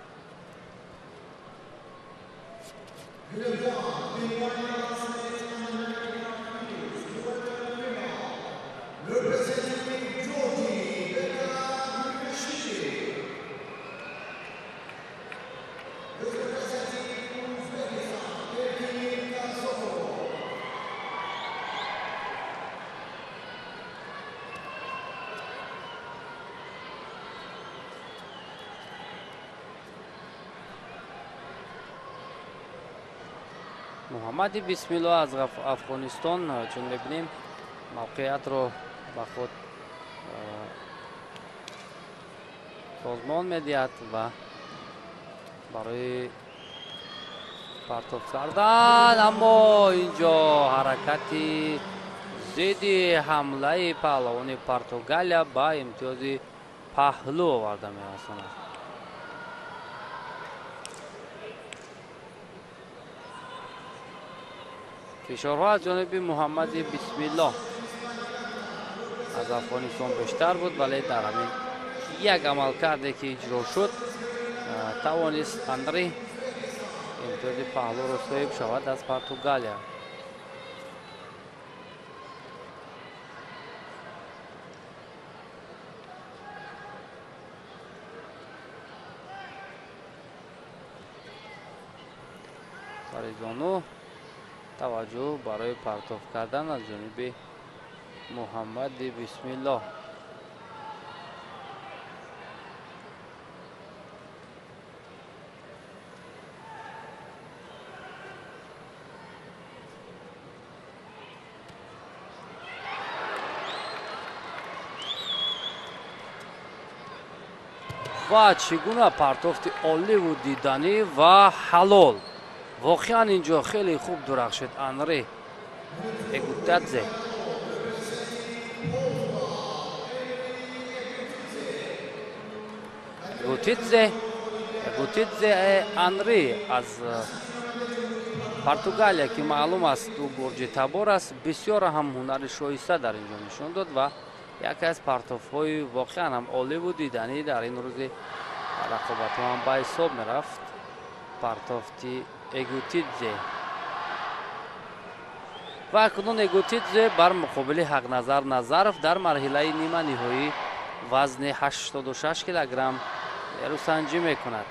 Муҳаммади Бисмиллоҳ аз Афғонистон, чун мебинем, мавқеиятро ба худ созмон медиҳад ва барои партоф кардан, аммо инҷо ҳаракати зидди ҳамлаи паҳлавони Португалия ба имтиёзи паҳлӯ оварда мерасонад. Фишорҳо аз ҷониби Муҳаммади Бисмиллоҳ аз Афғонистон бештар буд, вале дар ҳамин як амалкарде ки иҷро шуд тавонист Анри имтиёзи паҳлӯро соҳиб шавад аз Португалия. Фаризону таваҷҷӯҳ барои партоф кардан аз ҷониби Муҳаммади Бисмиллоҳ. Ва чӣ гуна партофти оливу диданӣ ва ҳалол. Воқеан инҷо хеле хуб дурахшид Анри Эгутадзе. Эгутидзе Анри аз Португалия, ки маълум аст ӯ гурҷитабор аст, бисёр ҳам ҳунари шоиста дар инҷо нишон дод ва яке аз партофҳои воқеан ҳам оливу диданӣ дар ин рӯзи рақобатҳо ҳам ба ҳисоб мерафт партофти Эгутидзе. Ва акнун Эгутидзе бар муқобили Ҳақназар Назаров дар марҳилаи нима ниҳоӣ вазни 86 килограмм нерӯсанҷӣ мекунад.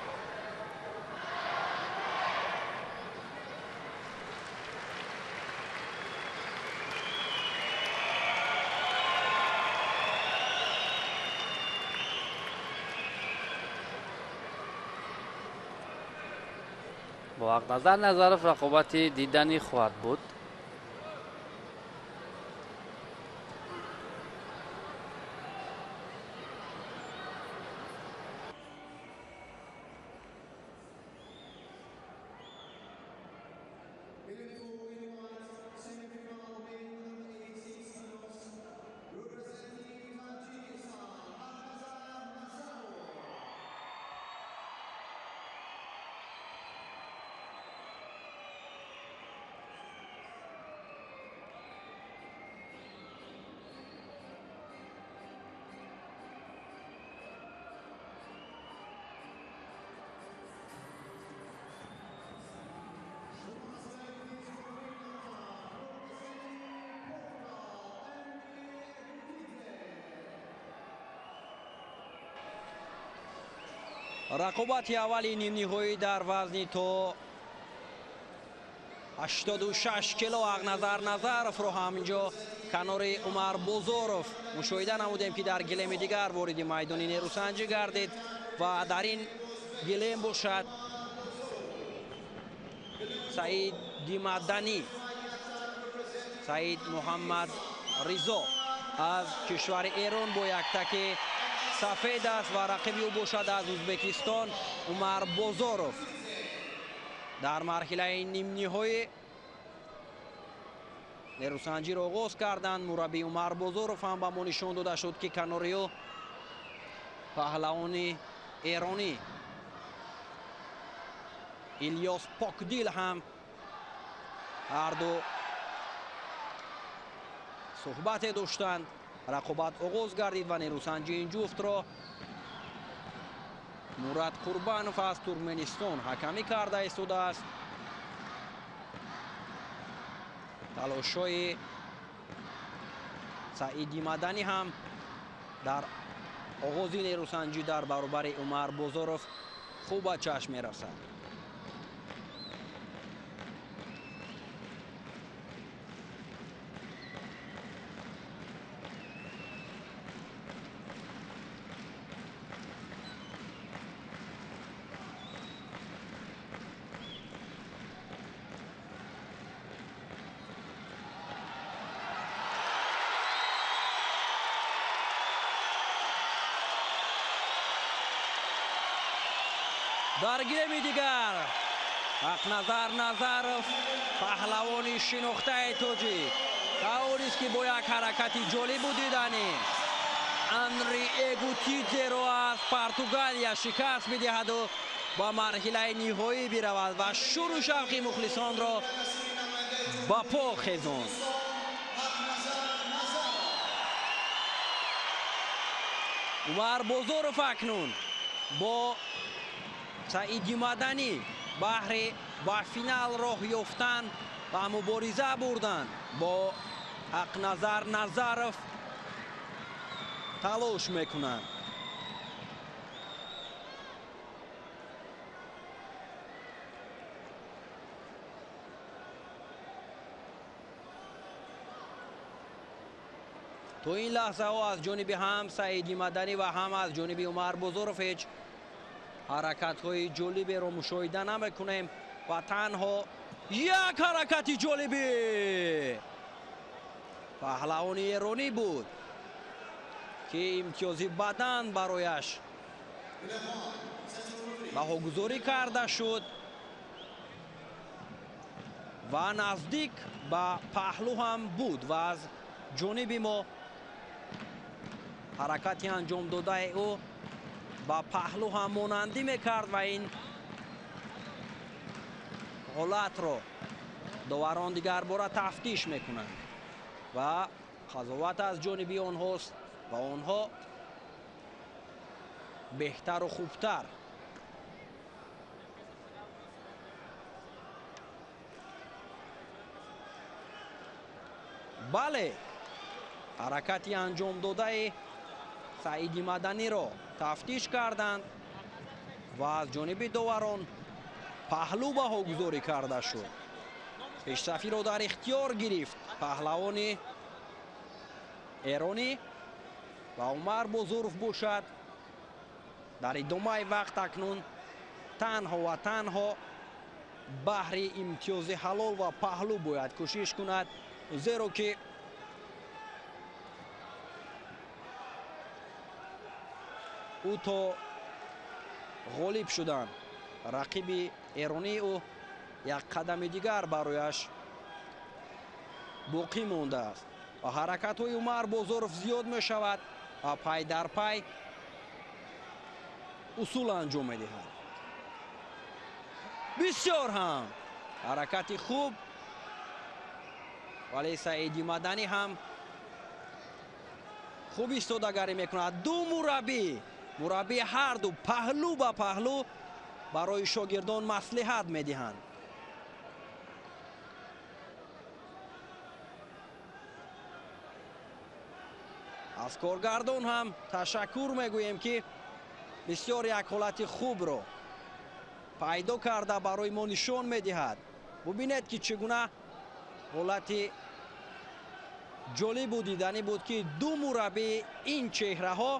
Бо Ҳақназар Назаров рақобати диданӣ хоҳад буд. Рақобати аввали нимниҳоӣ дар вазни то 86 кило Ҳақназар Назаровро ҳам инҷо канори Умар Бозоров мушоҳида намудем, ки дар гилеми дигар вориди майдони нерӯсанҷӣ гардид ва дар ин гилем бошад Саид Димаданӣ, Саид Муҳаммад Ризо аз кишвари Эрон бо як таки сафед аст ва рақиби ӯ бошад аз Ӯзбекистон Умар Бозоров. Дар марҳилаи нимниҳоӣ нерӯсанҷиро оғоз карданд. Мураббӣ Умар Бозоров ҳам ба мо нишон дода шуд, ки канори ӯ паҳлавони эронӣ Илёс Покдил ҳам ҳарду суҳбате доштанд. Рақобат оғоз гардид ва нерӯсанҷи ин ҷуфтро Мурад Қурбанов аз Туркменистон ҳакамӣ карда истодааст. Талошҳои Саиди Маданӣ ҳам дар оғози нерӯсанҷӣ дар баробари Умар Бозоров хуб ба чашм мерасад. Дар гилеми дигар Ҳақназар Назаров, паҳлавони шинохтаи тоҷик, тавонист ки бо як ҳаракати ҷолибу диданӣ Анри Эгутидзеро аз Португалия шикаст бидиҳаду ба марҳилаи ниҳоӣ биравад ва шуру шавқи мухлисонро ба по хезонд. Умар Бозоров акнун бо Саиди Маданӣ баҳри ба финал роҳ ёфтан ва мубориза бурдан бо Ҳақназар Назаров талош мекунанд. То ин лаҳзаҳо аз ҷониби ҳам Саиди Маданӣ ва ҳам аз ҷониби Умар Бозоров ҳеҷ ҳаракатҳои ҷолиберо мушоҳида намекунем ва танҳо як ҳаракати ҷолиби паҳлавони эронӣ буд, ки имтиёзи бадан барояш Баҳогузорӣ карда шуд ва наздик ба паҳлӯ ҳам буд ва аз ҷониби мо ҳаракати анҷомдодаи ӯ ба паҳлӯ ҳам монандӣ мекард ва ин ҳолатро доварон дигарбора тафтиш мекунанд ва қазоват аз ҷониби онҳост ва онҳо беҳтару хубтар бале ҳаракати анҷомдодаи Саиди Маданиро тафтиш карданд ва аз ҷониби доварон паҳлӯ баҳогузорӣ карда шуд. Пешсафиро дар ихтиёр гирифт паҳлавони эронӣ ва Умар Бозоров бошад дар идомаи вақт акнун танҳо ва танҳо баҳри имтиёзи ҳалол ва паҳлӯ бояд кӯшиш кунад, зеро ки ӯ то ғолиб шудан рақиби эронии ӯ як қадами дигар барояш боқӣ мондааст ва ҳаракатҳои Умар Бозоров зиёд мешавад ва пай дар пай усул анҷом медиҳад. Бисёр ҳам ҳаракати хуб, вале Саиди Маданӣ ҳам хуб истодагарӣ мекунад. Ду мураббӣ ҳарду паҳлӯ ба паҳлӯ барои шогирдон маслиҳат медиҳанд. Аз коргардон ҳам ташаккур мегӯем, ки бисёр як ҳолати хубро пайдо карда барои мо нишон медиҳад. Бубинед, ки чӣ гуна ҳолати ҷолибу диданӣ буд, ки ду мураббии ин чеҳраҳо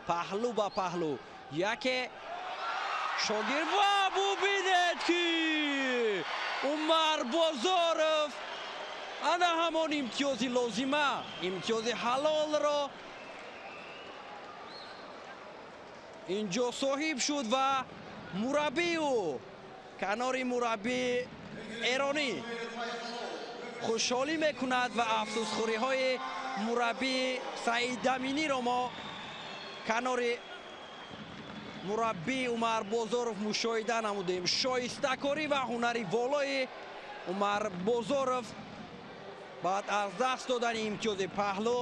паҳлӯ ба паҳлӯ, яке шогирд ва бубинед, ки Умар Бозоров ана ҳамон имтиёзи лозима, имтиёзи ҳалолро инҷо соҳиб шуд ва мураббии ӯ канори мураббии эронӣ хушҳолӣ мекунад ва афсӯсхӯриҳои мураббии Саид Аминиро мо канори мураббии Умар Бозоров мушоҳида намудем. Шоистакорӣ ва ҳунари волои Умар Бозоров баъд аз даст додани имтиёзи паҳлӯ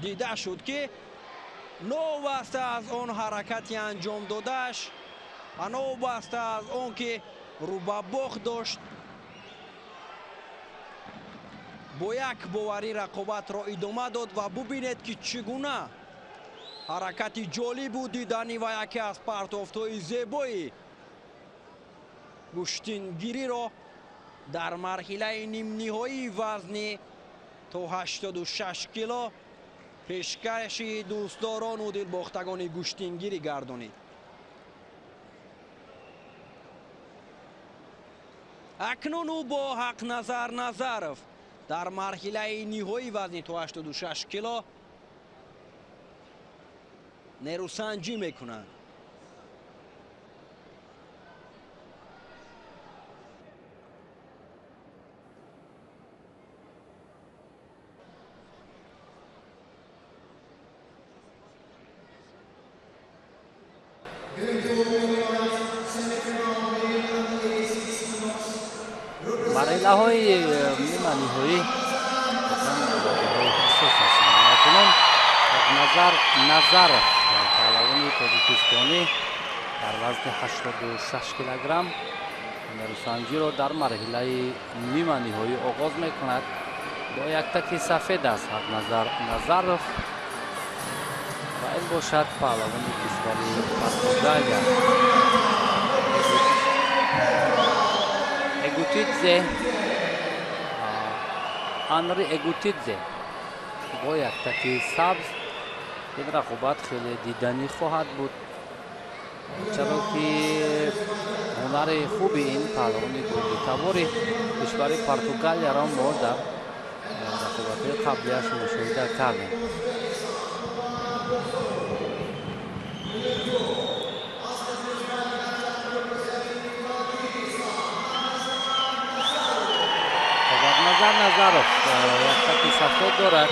дида шуд, ки новобаста аз он ҳаракати анҷом додааш ва новобаста аз он ки рӯ ба бохт дошт, бо як боварӣ рақобатро идома дод ва бубинед, ки чӣ гуна ҳаракати ҷолибу диданӣ ва яке аз партофтҳои зебои гӯштингириро дар марҳилаи нимниҳоии вазни то 86 кило пешкаши дӯстдорону дилбохтагони гӯштингирӣ гардонид. Акнун ӯ бо Ҳақназар Назаров дар марҳилаи ниҳоии вазни то 86 кило нерӯсанҷӣ мекунанд. Марҳилаҳои ниманиҳоӣ ҳассос ҳастанд. Акнун Ҳақназар Назаров, паҳлавони тоҷикистонӣ дар вазни 86 килограмм нерӯсанҷиро дар марҳилаи ниманиҳоӣ оғоз мекунад. Бо як таки сафед аст Ҳақназар Назаров ва ин бошад паҳлавони кишвари Португалия Эгутидзе, Анри Эгутидзе бо як таки сабз. Ин рақобат хеле диданӣ хоҳад буд, чаро ки ҳунари хуби ин паҳлавони гурдитабори кишвари Португалияро мо дар рақобатҳои қаблиаш мушоҳида кардем. Назар Назаров як хати сафед дорад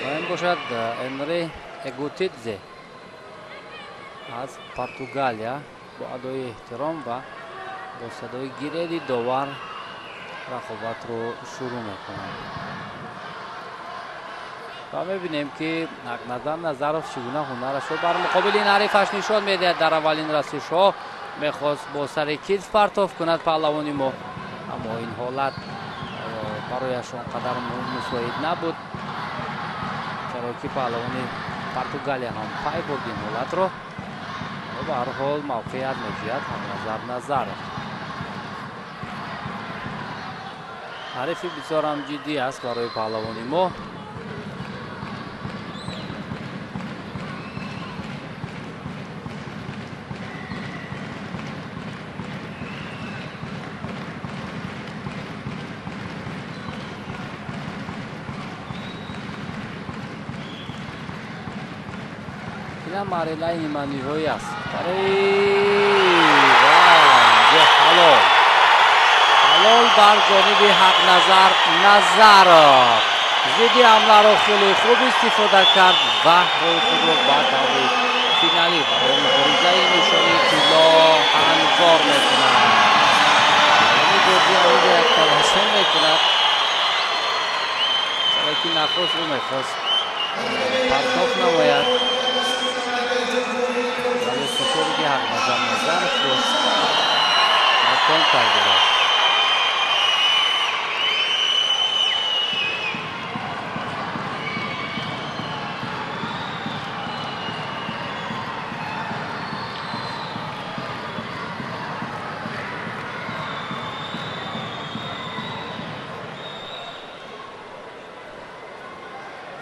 ва ин бошад Энри Эгутидзе аз Португалия бо адои эҳтиром ва бо садои гиреди довар рақобатро шурӯъ мекунад. Ва мебинем, ки Ҳақназар Назаров чӣ гуна ҳунарашро бар муқобили ин ҳарифаш нишон медиҳад. Дар аввалин расишҳо мехост бо сари китф партоф кунад паҳлавони мо, аммо ин ҳолат барояш он қадар мусоид набуд, чаро ки паҳлавони Португалия ҳам пай бурд ин ҳолатро. Ба ҳар ҳол мавқеият меҷӯяд Ҳақназар Назаров. Ҳарифи бисёрам ҷиддӣ аст барои паҳлавони мо. Ина марҳилаи ниманиҳоӣ аст. Ҳалол ҳалол бар ҷониби Ҳақназар Назаров. Зидди ҳамларо хеле хуб истифода кард ва роҳи худро ба даври финалӣ барои муборизаи нишони тилло ҳамвор мекунад. Гурҷӣ ҳаминҷо як табассум мекунад, чаро ки нахуст ӯ мехост партоф намояд, вале фишоре ки Ҳақназар Назаров дошт ноком кард ӯро.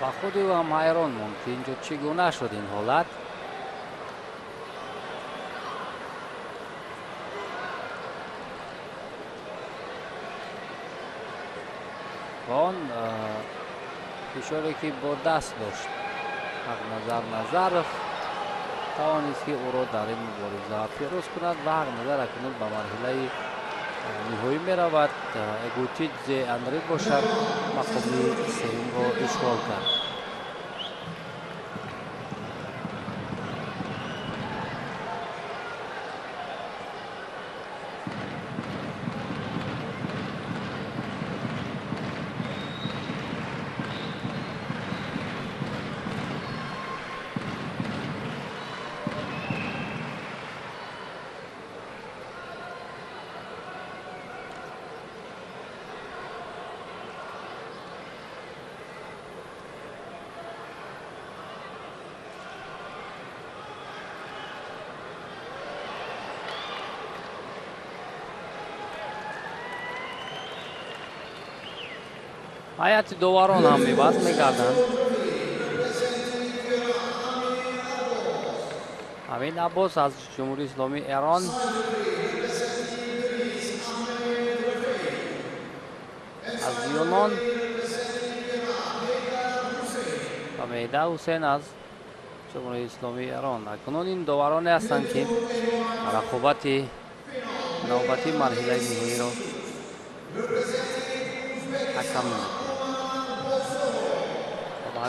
Ва худи ӯ ҳам ҳайрон монд, ки инҷо чӣ гуна шуд ин ҳолат. Ва он фишоре ки бо даст дошт Ҳақназар Назаров тавонист, ки ӯро дар ин мубориза пирӯз кунад ва Ҳақназар акнун ба марҳилаи ниҳоӣ меравад. Эгутидзе Анри бошад мақоми сеюмро ишғол кард. Ҳайати доварон ҳам иваз мегарданд. Амин Аббос аз Ҷумҳурии Исломии Эрон, аз Юнон ва Меҳда Ҳусейн аз Ҷумҳурии Исломии Эрон. Акнун ин довароне ҳастанд, ки рақобати навбатии марҳилаи ниҳоиро ҳакам мекунанд.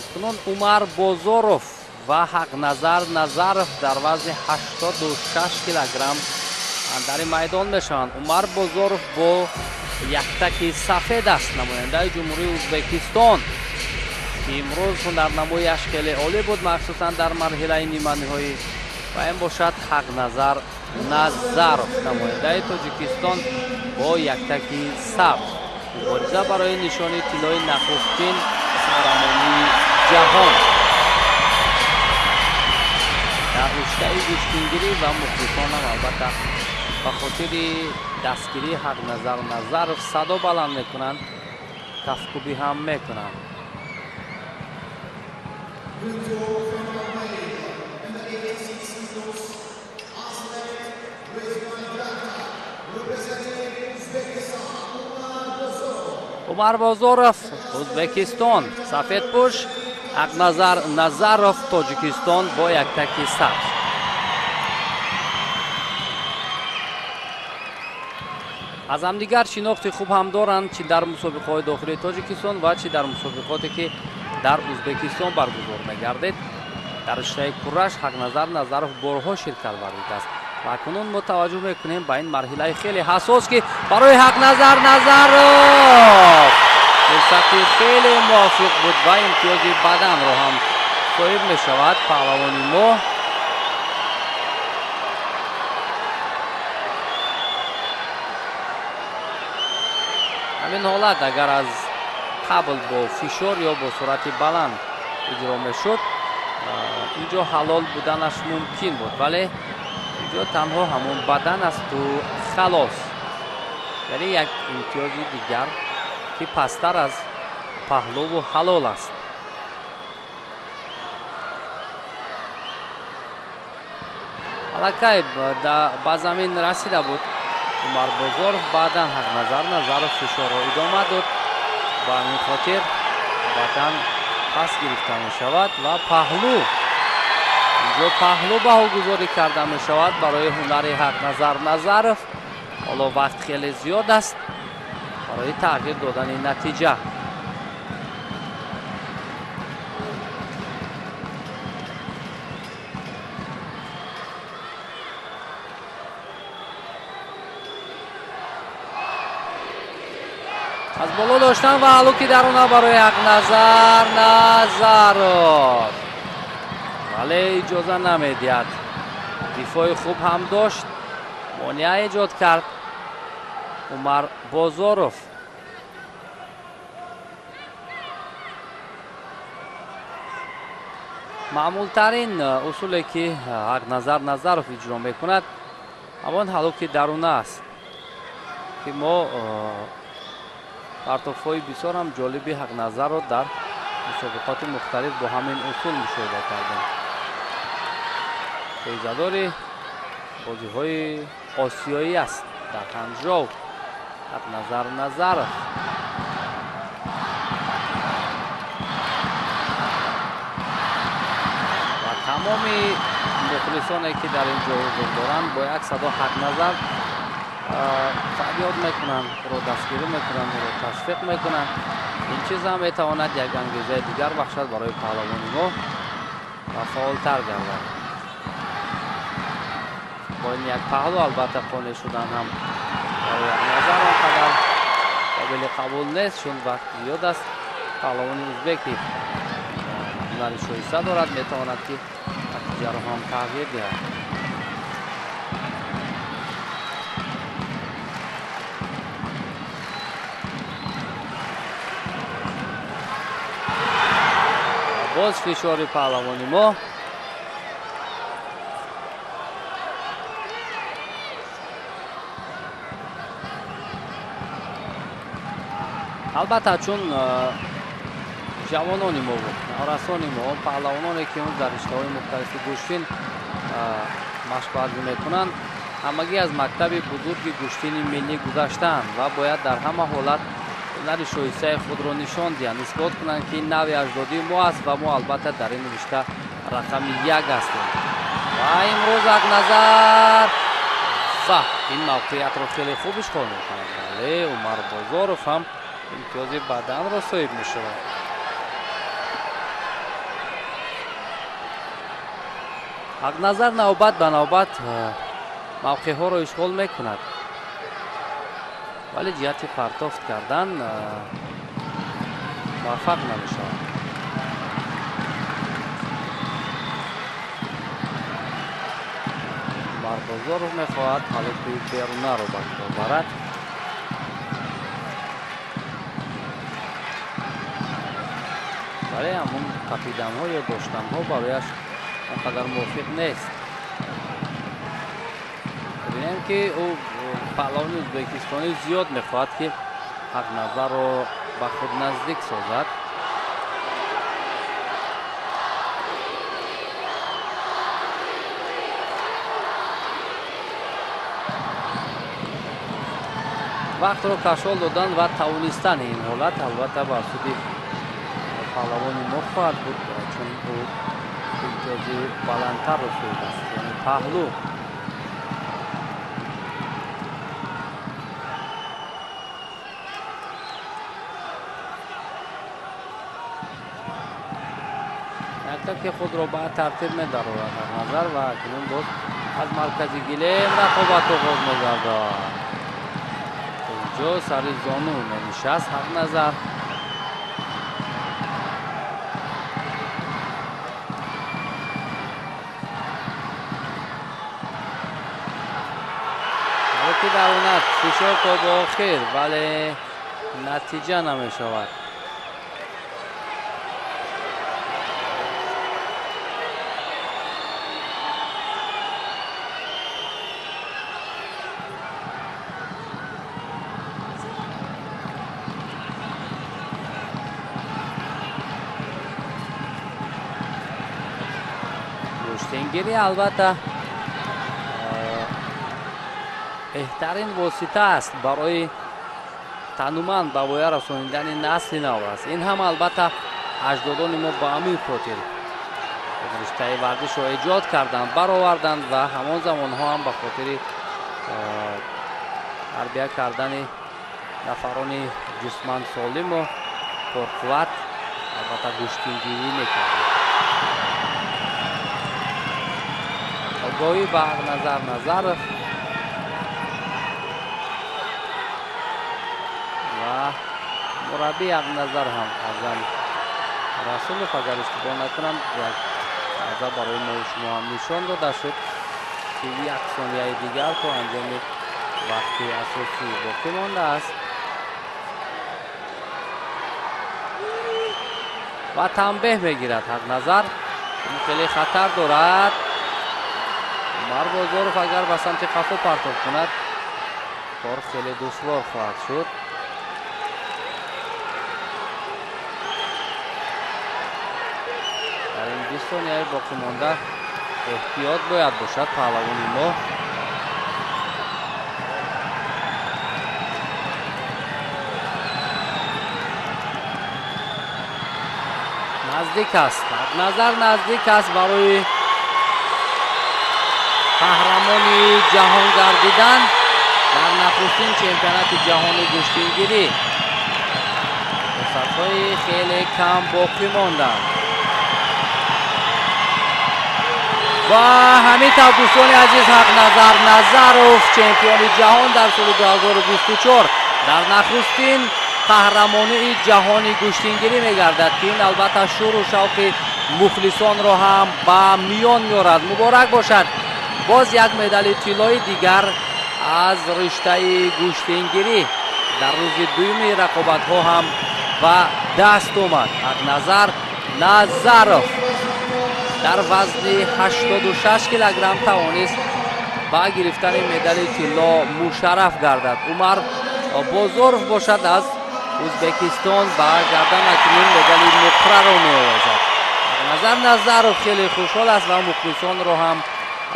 Акнун Умар Бозоров ва Ҳақназар Назаров дар вазни 86 килограмм дар ин майдон мешаванд. Умар Бозоров бо яктаки сафед аст, намояндаи Ҷумҳурии Ӯзбекистон, ки имрӯз ҳунарнамояш хеле олӣ буд, махсусан дар марҳилаи ниманиҳоӣ. Ва ин бошад Ҳақназар Назаров, намояндаи Тоҷикистон бо яктаки сабз. Мубориза барои нишони тиллои нахустин қаҳрамонии ҷаҳон дар риштаи гӯштингирӣ ва мухлисонам албатта ба хотири дастгирии Ҳақназар Назаров садо баланд мекунанд, кафкӯбӣ ҳам мекунанд. Умар Бозоров, Ӯзбекистон, сафедпӯш. Ҳақназар Назаров, Тоҷикистон, бо яктаки сабз. Аз ҳамдигар шинохти хуб ҳам доранд, чӣ дар мусобиқаҳои дохилии Тоҷикистон ва чӣ дар мусобиқоте ки дар Ӯзбекистон баргузор мегардид. Дар риштаи кураш Ҳақназар Назаров борҳо ширкат варзидааст ва акнун мо таваҷҷӯҳ мекунем ба ин марҳилаи хеле ҳассос, ки барои Ҳақназар Назаров фурсати хеле мувофиқ буд ва имтиёзи баданро ҳам соҳиб мешавад паҳлавони мо. Ҳамин ҳолат агар аз қабл бо фишор ё бо суръати баланд иҷро мешуд, инҷо ҳалол буданаш мумкин буд, вале инҷо танҳо ҳамон бадан асту халос, яъне як имтиёзи дигар ки пасттар аз паҳлуву ҳалол аст. Аллакай ба замин расида буд Умар Бозоров, баъдан Ҳақназар Назаров фишорро идома дод. Ба ҳамин хотир бадан пас гирифта мешавад ва паҳлу, инҷо паҳлу баҳогузорӣ карда мешавад барои ҳунари Ҳақназар Назаров. Ҳоло вақт хеле зиёд аст барои тағйир додани натиҷа. Аз боло доштан ва ҳалуки даруна барои Ҳақназар Назаров, вале иҷоза намедиҳад. Дифои хуб ҳам дошт, монеа эҷод кард Умар Бозоров. Маъмултарин усуле ки Ҳақназар Назаров иҷро мекунад ҳамон ҳалуки даруна аст, ки мо партофҳои бисёр ҳам ҷолиби Ҳақназарро дар мусобиқоти мухталиф бо ҳамин усул мушоҳида кардем. Ҷоизадори бозиҳои осиёӣ аст дар Ҳанжоу Ҳақназар Назаров. Ва тамоми мухлисоне ки дар ин ҷо ҳузур доранд бо як садо Ҳақназар фарёд мекунанд, ӯро дастгирӣ мекунанд, ӯро ташвиқ мекунанд. Ин чиз ҳам метавонад як ангезаи дигар бахшад барои паҳлавони мо ва фаъолтар гардад. Бо ин як паҳлу албатта қонеъ шудан ҳам барои Ҳақназар он қадар қобили қабул нест, чун вақт зиёд аст. Паҳлавони ӯзбеки ҳунари шоиста дорад, метавонад ки натиҷаро ҳам тағйир диҳад. Боз фишори паҳлавони мо. Албатта чун ҷавонони мо, наврасони мо, паҳлавононе ки имрӯз дар риштаҳои мухталифи гӯштин машқбарзӣ мекунанд, ҳамагӣ аз мактаби бузурги гӯштини миллӣ гузаштаанд ва бояд дар ҳама ҳолат ҳунари шоистаи худро нишон диҳанд, исбот кунанд ки ин нави аҷдодии мо аст ва мо албатта дар ин ришта рақами як ҳастем. Ва имрӯз Ҳақназар ва ин мавқеиятро хеле хуб ишғол мекунад, вале Умар Бозоров ҳам имтиёзи баданро соҳиб мешавад. Ҳақназар навбат ба навбат мавқеъҳоро ишғол мекунад, вале ҷиҳати партофт кардан муваффақ намешавад. Умар Бозоров мехоҳад ҳалуки берунаро ба кор барад. Вале ҳамон қапиданҳо ё доштанҳо барояш он қадар мувофиқ нест. Бибинем ки ӯ паҳлавони ӯзбекистонӣ зиёд мехоҳад ки Ҳақназарро ба худ наздик созад. Вақтро кашол додан ва тавонистани ин ҳолат албатта ба суди паҳлавони мо хоҳад буд, чун ӯ имтиёзи баландтарро соҳиб аст, яъне паҳлӯ. Якта ки худро ба тартиб медарорад Ҳақназар ва акнун боз аз маркази гилем рақобат оғоз мегардад. Инҷо сари зону менишаст Ҳақназар. Ки дарунат фишор то ба охир, вале натиҷа намешавад. Гӯштингирӣ албатта беҳтарин восита аст барои тануманд ба воя расонидани насли нав аст. Ин ҳам албатта аҷдодони мо ба ҳамин хотир риштаи варзишро эҷод карданд, бароварданд ва ҳамон замонҳо ҳам ба хотири тарбия кардани нафарони ҷисман солиму пурқувват албатта гӯштингирӣ мекарданд. Огоҳӣ ба Ҳақназар Назаров ва мураббии Ҳақназар ҳам Аъзам Расулов, агар иштибоҳ накунам, як лаҳза барои мо шумо ҳам нишон дода шуд, ки як сонияи дигар то анҷоми вақти асосӣ боқӣ мондааст ва танбеҳ мегирад Ҳақназар. Ин хеле хатар дорад. Умар Бозоров агар ба самти қафо партоб кунад, кор хеле душвор хоҳад шуд. Дар ин 20 сонияи боқӣ монда эҳтиёт бояд бошад паҳлавони мо. Наздик аст, Ҳақназар наздик аст барои қаҳрамони ҷаҳон гардидан дар нахустин чемпионати ҷаҳони гӯштингирӣ. Фурсатҳои хеле кам боқӣ монданд ва ҳамин тавр дӯстони азиз, Ҳақназар Назаров чемпиони ҷаҳон дар соли 2024 дар нахустин қаҳрамонии ҷаҳони гӯштингирӣ мегардад, ки ин албатта шӯру шавқи мухлисонро ҳам ба миён меорад. Муборак бошад, боз як медали тиллои дигар аз риштаи гӯштингирӣ дар рӯзи дуюми рақобатҳо ҳам ба даст омад. Ҳақназар Назаров дар вазни 86 килограмм тавонист ба гирифтани медали тилло мушарраф гардад. Умар Бозоров бошад аз Ӯзбекистон ба гардан акнун медали нуқраро меовезад. Ҳақназар Назаров хеле хушҳол аст ва мухлисонро ҳам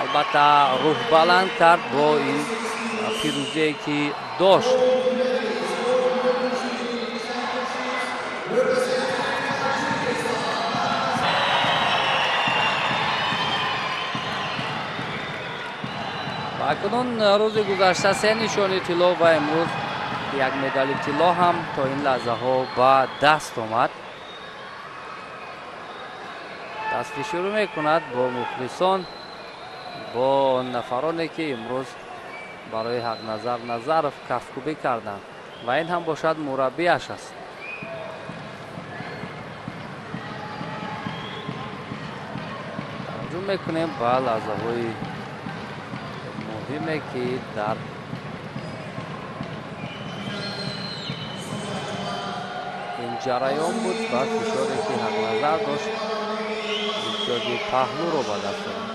албатта рӯҳбаланд кард бо ин пирӯзие ки дошт. Ва акнун рӯзи гузашта се нишони тилло ва имрӯз як медали тилло ҳам то ин лаҳзаҳо ба даст омад. Дастфишурӣ мекунад бо мухлисон, бо нафароне ки имрӯз барои Ҳақназар Назаров кафкӯбӣ карданд ва ин ҳам бошад мураббиаш аст. Таваҷҷӯҳ мекунем ба лаҳзаҳои муҳиме ки дар ин ҷараён буд ва фишоре ки Ҳақназар дошт имтиёзи паҳлӯро ба даст овард.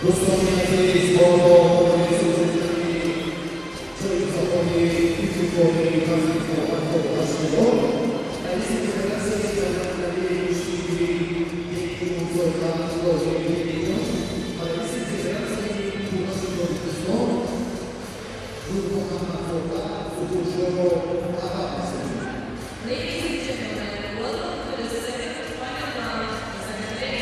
Дӯстони азиз, ҳоло барои супоридани ҷоизаҳои ифтихории вазни то 78 кило раиси Федератсияи байналмилалии гӯштингирӣ Бекмурзода Лоҳир Бекҷон ва раиси Федератсияи кураши Тоҷикистон Нурмуҳаммадзода Зуҳуршоро даъват месозем. Ladies and gentlemen, welcome to the seventh final round, the second day.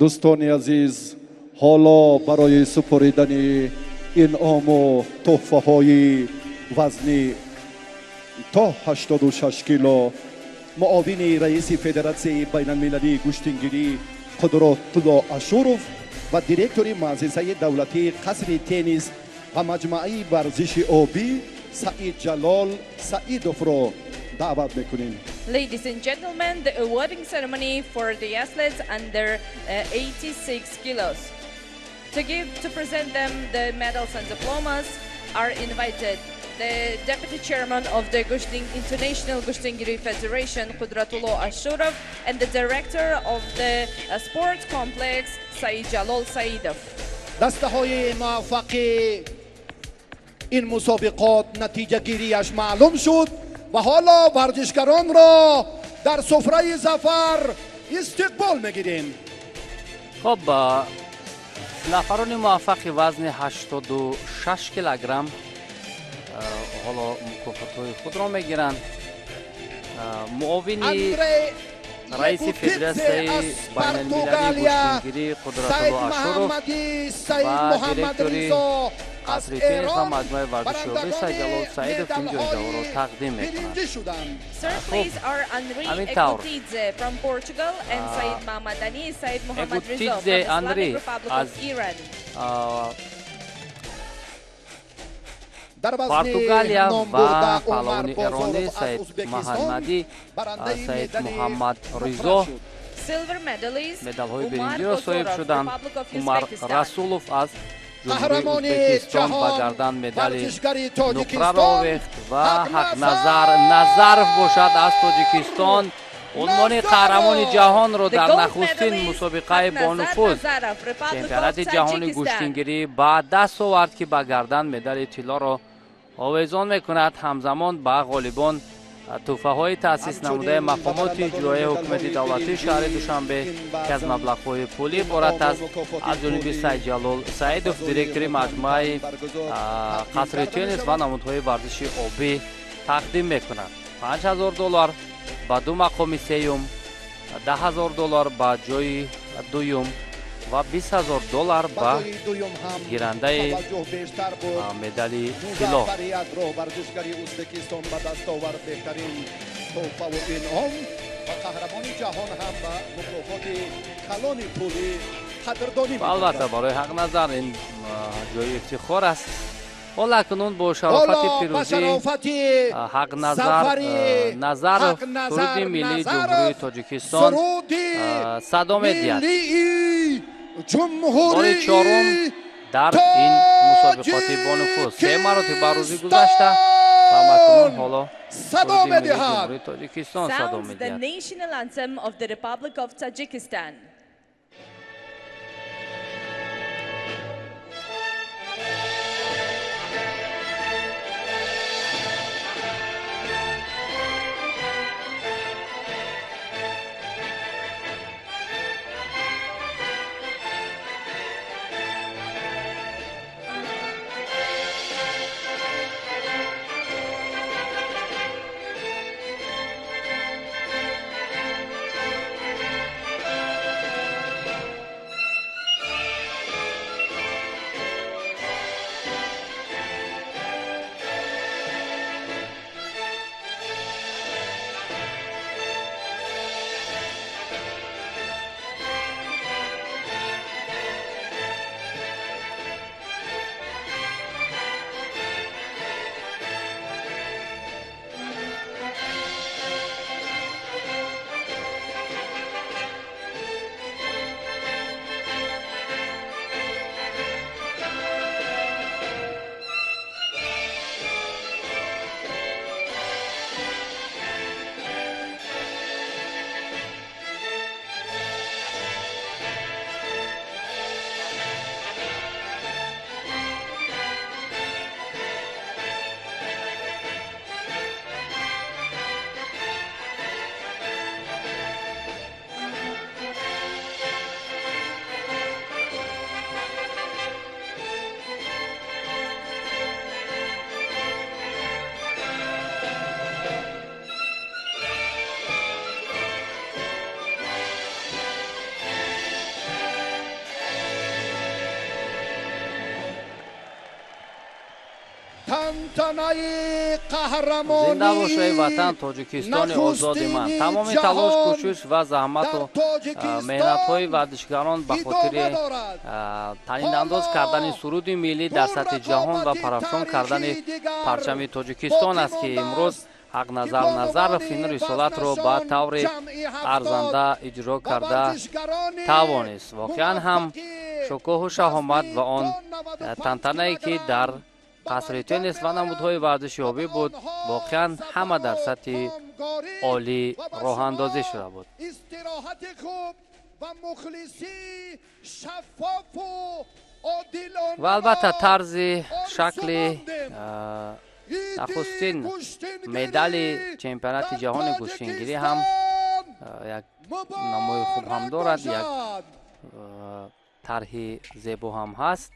Дӯстони азиз, ҳоло барои супоридани инъому тӯҳфаҳои вазнӣ то 86 кило муовини раиси Федератсияи байналмилалии гӯштингирӣ Қудратулло Ашуров ва директори муассисаи давлатии қасри теннис ва маҷмӯаи варзиши обӣ Саид Ҷалол Саидовро даъват мекунем. Ladies and gentlemen, the awarding ceremony for the athletes under 86 kilos. To present them the medals and diplomas are invited the deputy chairman of the International Gushtingiri Federation, Qudratullo Ashurov, and the director of the sports complex, Said Jalol Saidov. Дастаҳои муваффақи ин мусобиқот натиҷагирияш маълум шуд ва ҳоло варзишгаронро дар суфраи зафар истиқбол мегирем. Хоб, нафарони муваффақи вазни 86 килограмм ҳоло мукофотҳои худро мегиранд. Муовини Андрей раиси Егутидзе Федератсияи аз байналмилалии Португалия, гӯштингирӣ Саид Қудратулло Ашуров Муҳаммадӣ, Саид ва Муҳаммад директори Ризо аз қасри теннис ва Эрон маҷмӯаи варзиши обӣ Сайдҷалол барандагони Саидов ин ҷоизаҳоро медалҳои тақдим мекунанд. биринҷӣ шуданд. Third Хуб, place are Andrei ҳамин тавр. Egutidze from Portugal and Said Mamadani Said Mohammad Rizzo Егутидзе from Islamic Андрей Republic аз of Iran. Дар вазни Португалия ва номбурда Умар паҳлавони эронӣ Бозоров аз Саид Ӯзбекистон Муҳаммадӣ барандаи Саид медали Муҳаммад нуқра Ризо шуд. Silver medalist медалҳои Umar биринҷиро соҳиб Bozorov, шуданд. Republic of Умар Uzbekistan. Расулов аз Ҷумҳурии Қаҳрамони Ӯзбекистон ба ҷаҳон, гардан медали варзишгари нуқраро Тоҷикистон овехт ва Ҳақназар Ҳақназар Назаров бошад аз Тоҷикистон унвони қаҳрамони ҷаҳонро The дар gold нахустин medalist мусобиқаи Haqnazar бонуфуз Nazarov, Republic of чемпионати ҷаҳони Tajikistan. гӯштингирӣ ба даст овард, ки ба гардан медали тиллоро овезон мекунад. Ҳамзамон ба ғолибон тӯҳфаҳои таъсис намудаи Ҳамчунин ба мақомоти барандагони иҷроияи ҳукумати медалҳои давлатии шаҳри биринҷӣ Душанбе, ин ки аз вазн маблағҳои пулӣ инъому иборат аст, мукофоти аз ҷониби пулӣ Сайдҷалол Саидов, аз директори ҳузури маҷмӯаи баргузор тақдим қасри карда теннис ва мешавад. намудҳои варзиши обӣ тақдим мекунад. 5000 доллар ба ду мақоми сеюм, 10 000 доллар ба ҷои дуюм ва 20 000 доллар ба ба ҷои дуюм ҳам гирандаи таваҷҷӯҳ бештар буд. медали тилло. Музаффариятро варзишгари Ӯзбекистон ба даст овард, беҳтарин тӯҳфаву инъом ва қаҳрамони ҷаҳон ҳам ба мукофоти калони пулӣ қадрдонӣ Ва албатта мегардад. барои Ҳақназар ин ҷои ифтихор аст. Ҳоло акнун бо шарофати ҳоло ба пирӯзӣ шарофати Ҳақназар зафари Назаров Ҳақназар суруди миллии Назаров Ҷумҳурии Тоҷикистон суруди садо медиҳад. миллии Бори чорум Ҷумҳурии дар ин мусобиқоти бонуфуз, се маротиба рӯзи гузашта ва макунун ҳоло садо суруди миллии медиҳад. Ҷумҳурии Тоҷикистон садо Sounds the медиҳад. national anthem of the Republic of Tajikistan. Тантанаи қаҳрамонии Зинда бошаи ватан, Тоҷикистони озоди ман! Тамоми талош, кӯшиш ва заҳмату меҳнатҳои варзишгарон ба хотири танинандоз кардани суруди миллӣ дар сатҳи ҷаҳон ва парафшон кардани парчами Тоҷикистон аст, ки имрӯз Ҳақназар Назаров ин рисолатро ба таври арзанда иҷро карда тавонист. Воқеан ҳам, шукӯҳу шаҳомат ва он тантанае, ки дар қасри теннис ва намудҳои варзиши обӣ буд, воқеан ҳама дар сатҳи олӣ роҳандозӣ шуда буд. Истироҳати хуб ва мухлисӣ, шаффофу одилона. Ва албатта, тарзи шакли нахустин медали чемпионати ҷаҳони гӯштингирӣ ҳам як намои хуб ҳам дорад, як тарҳи зебо ҳам ҳаст.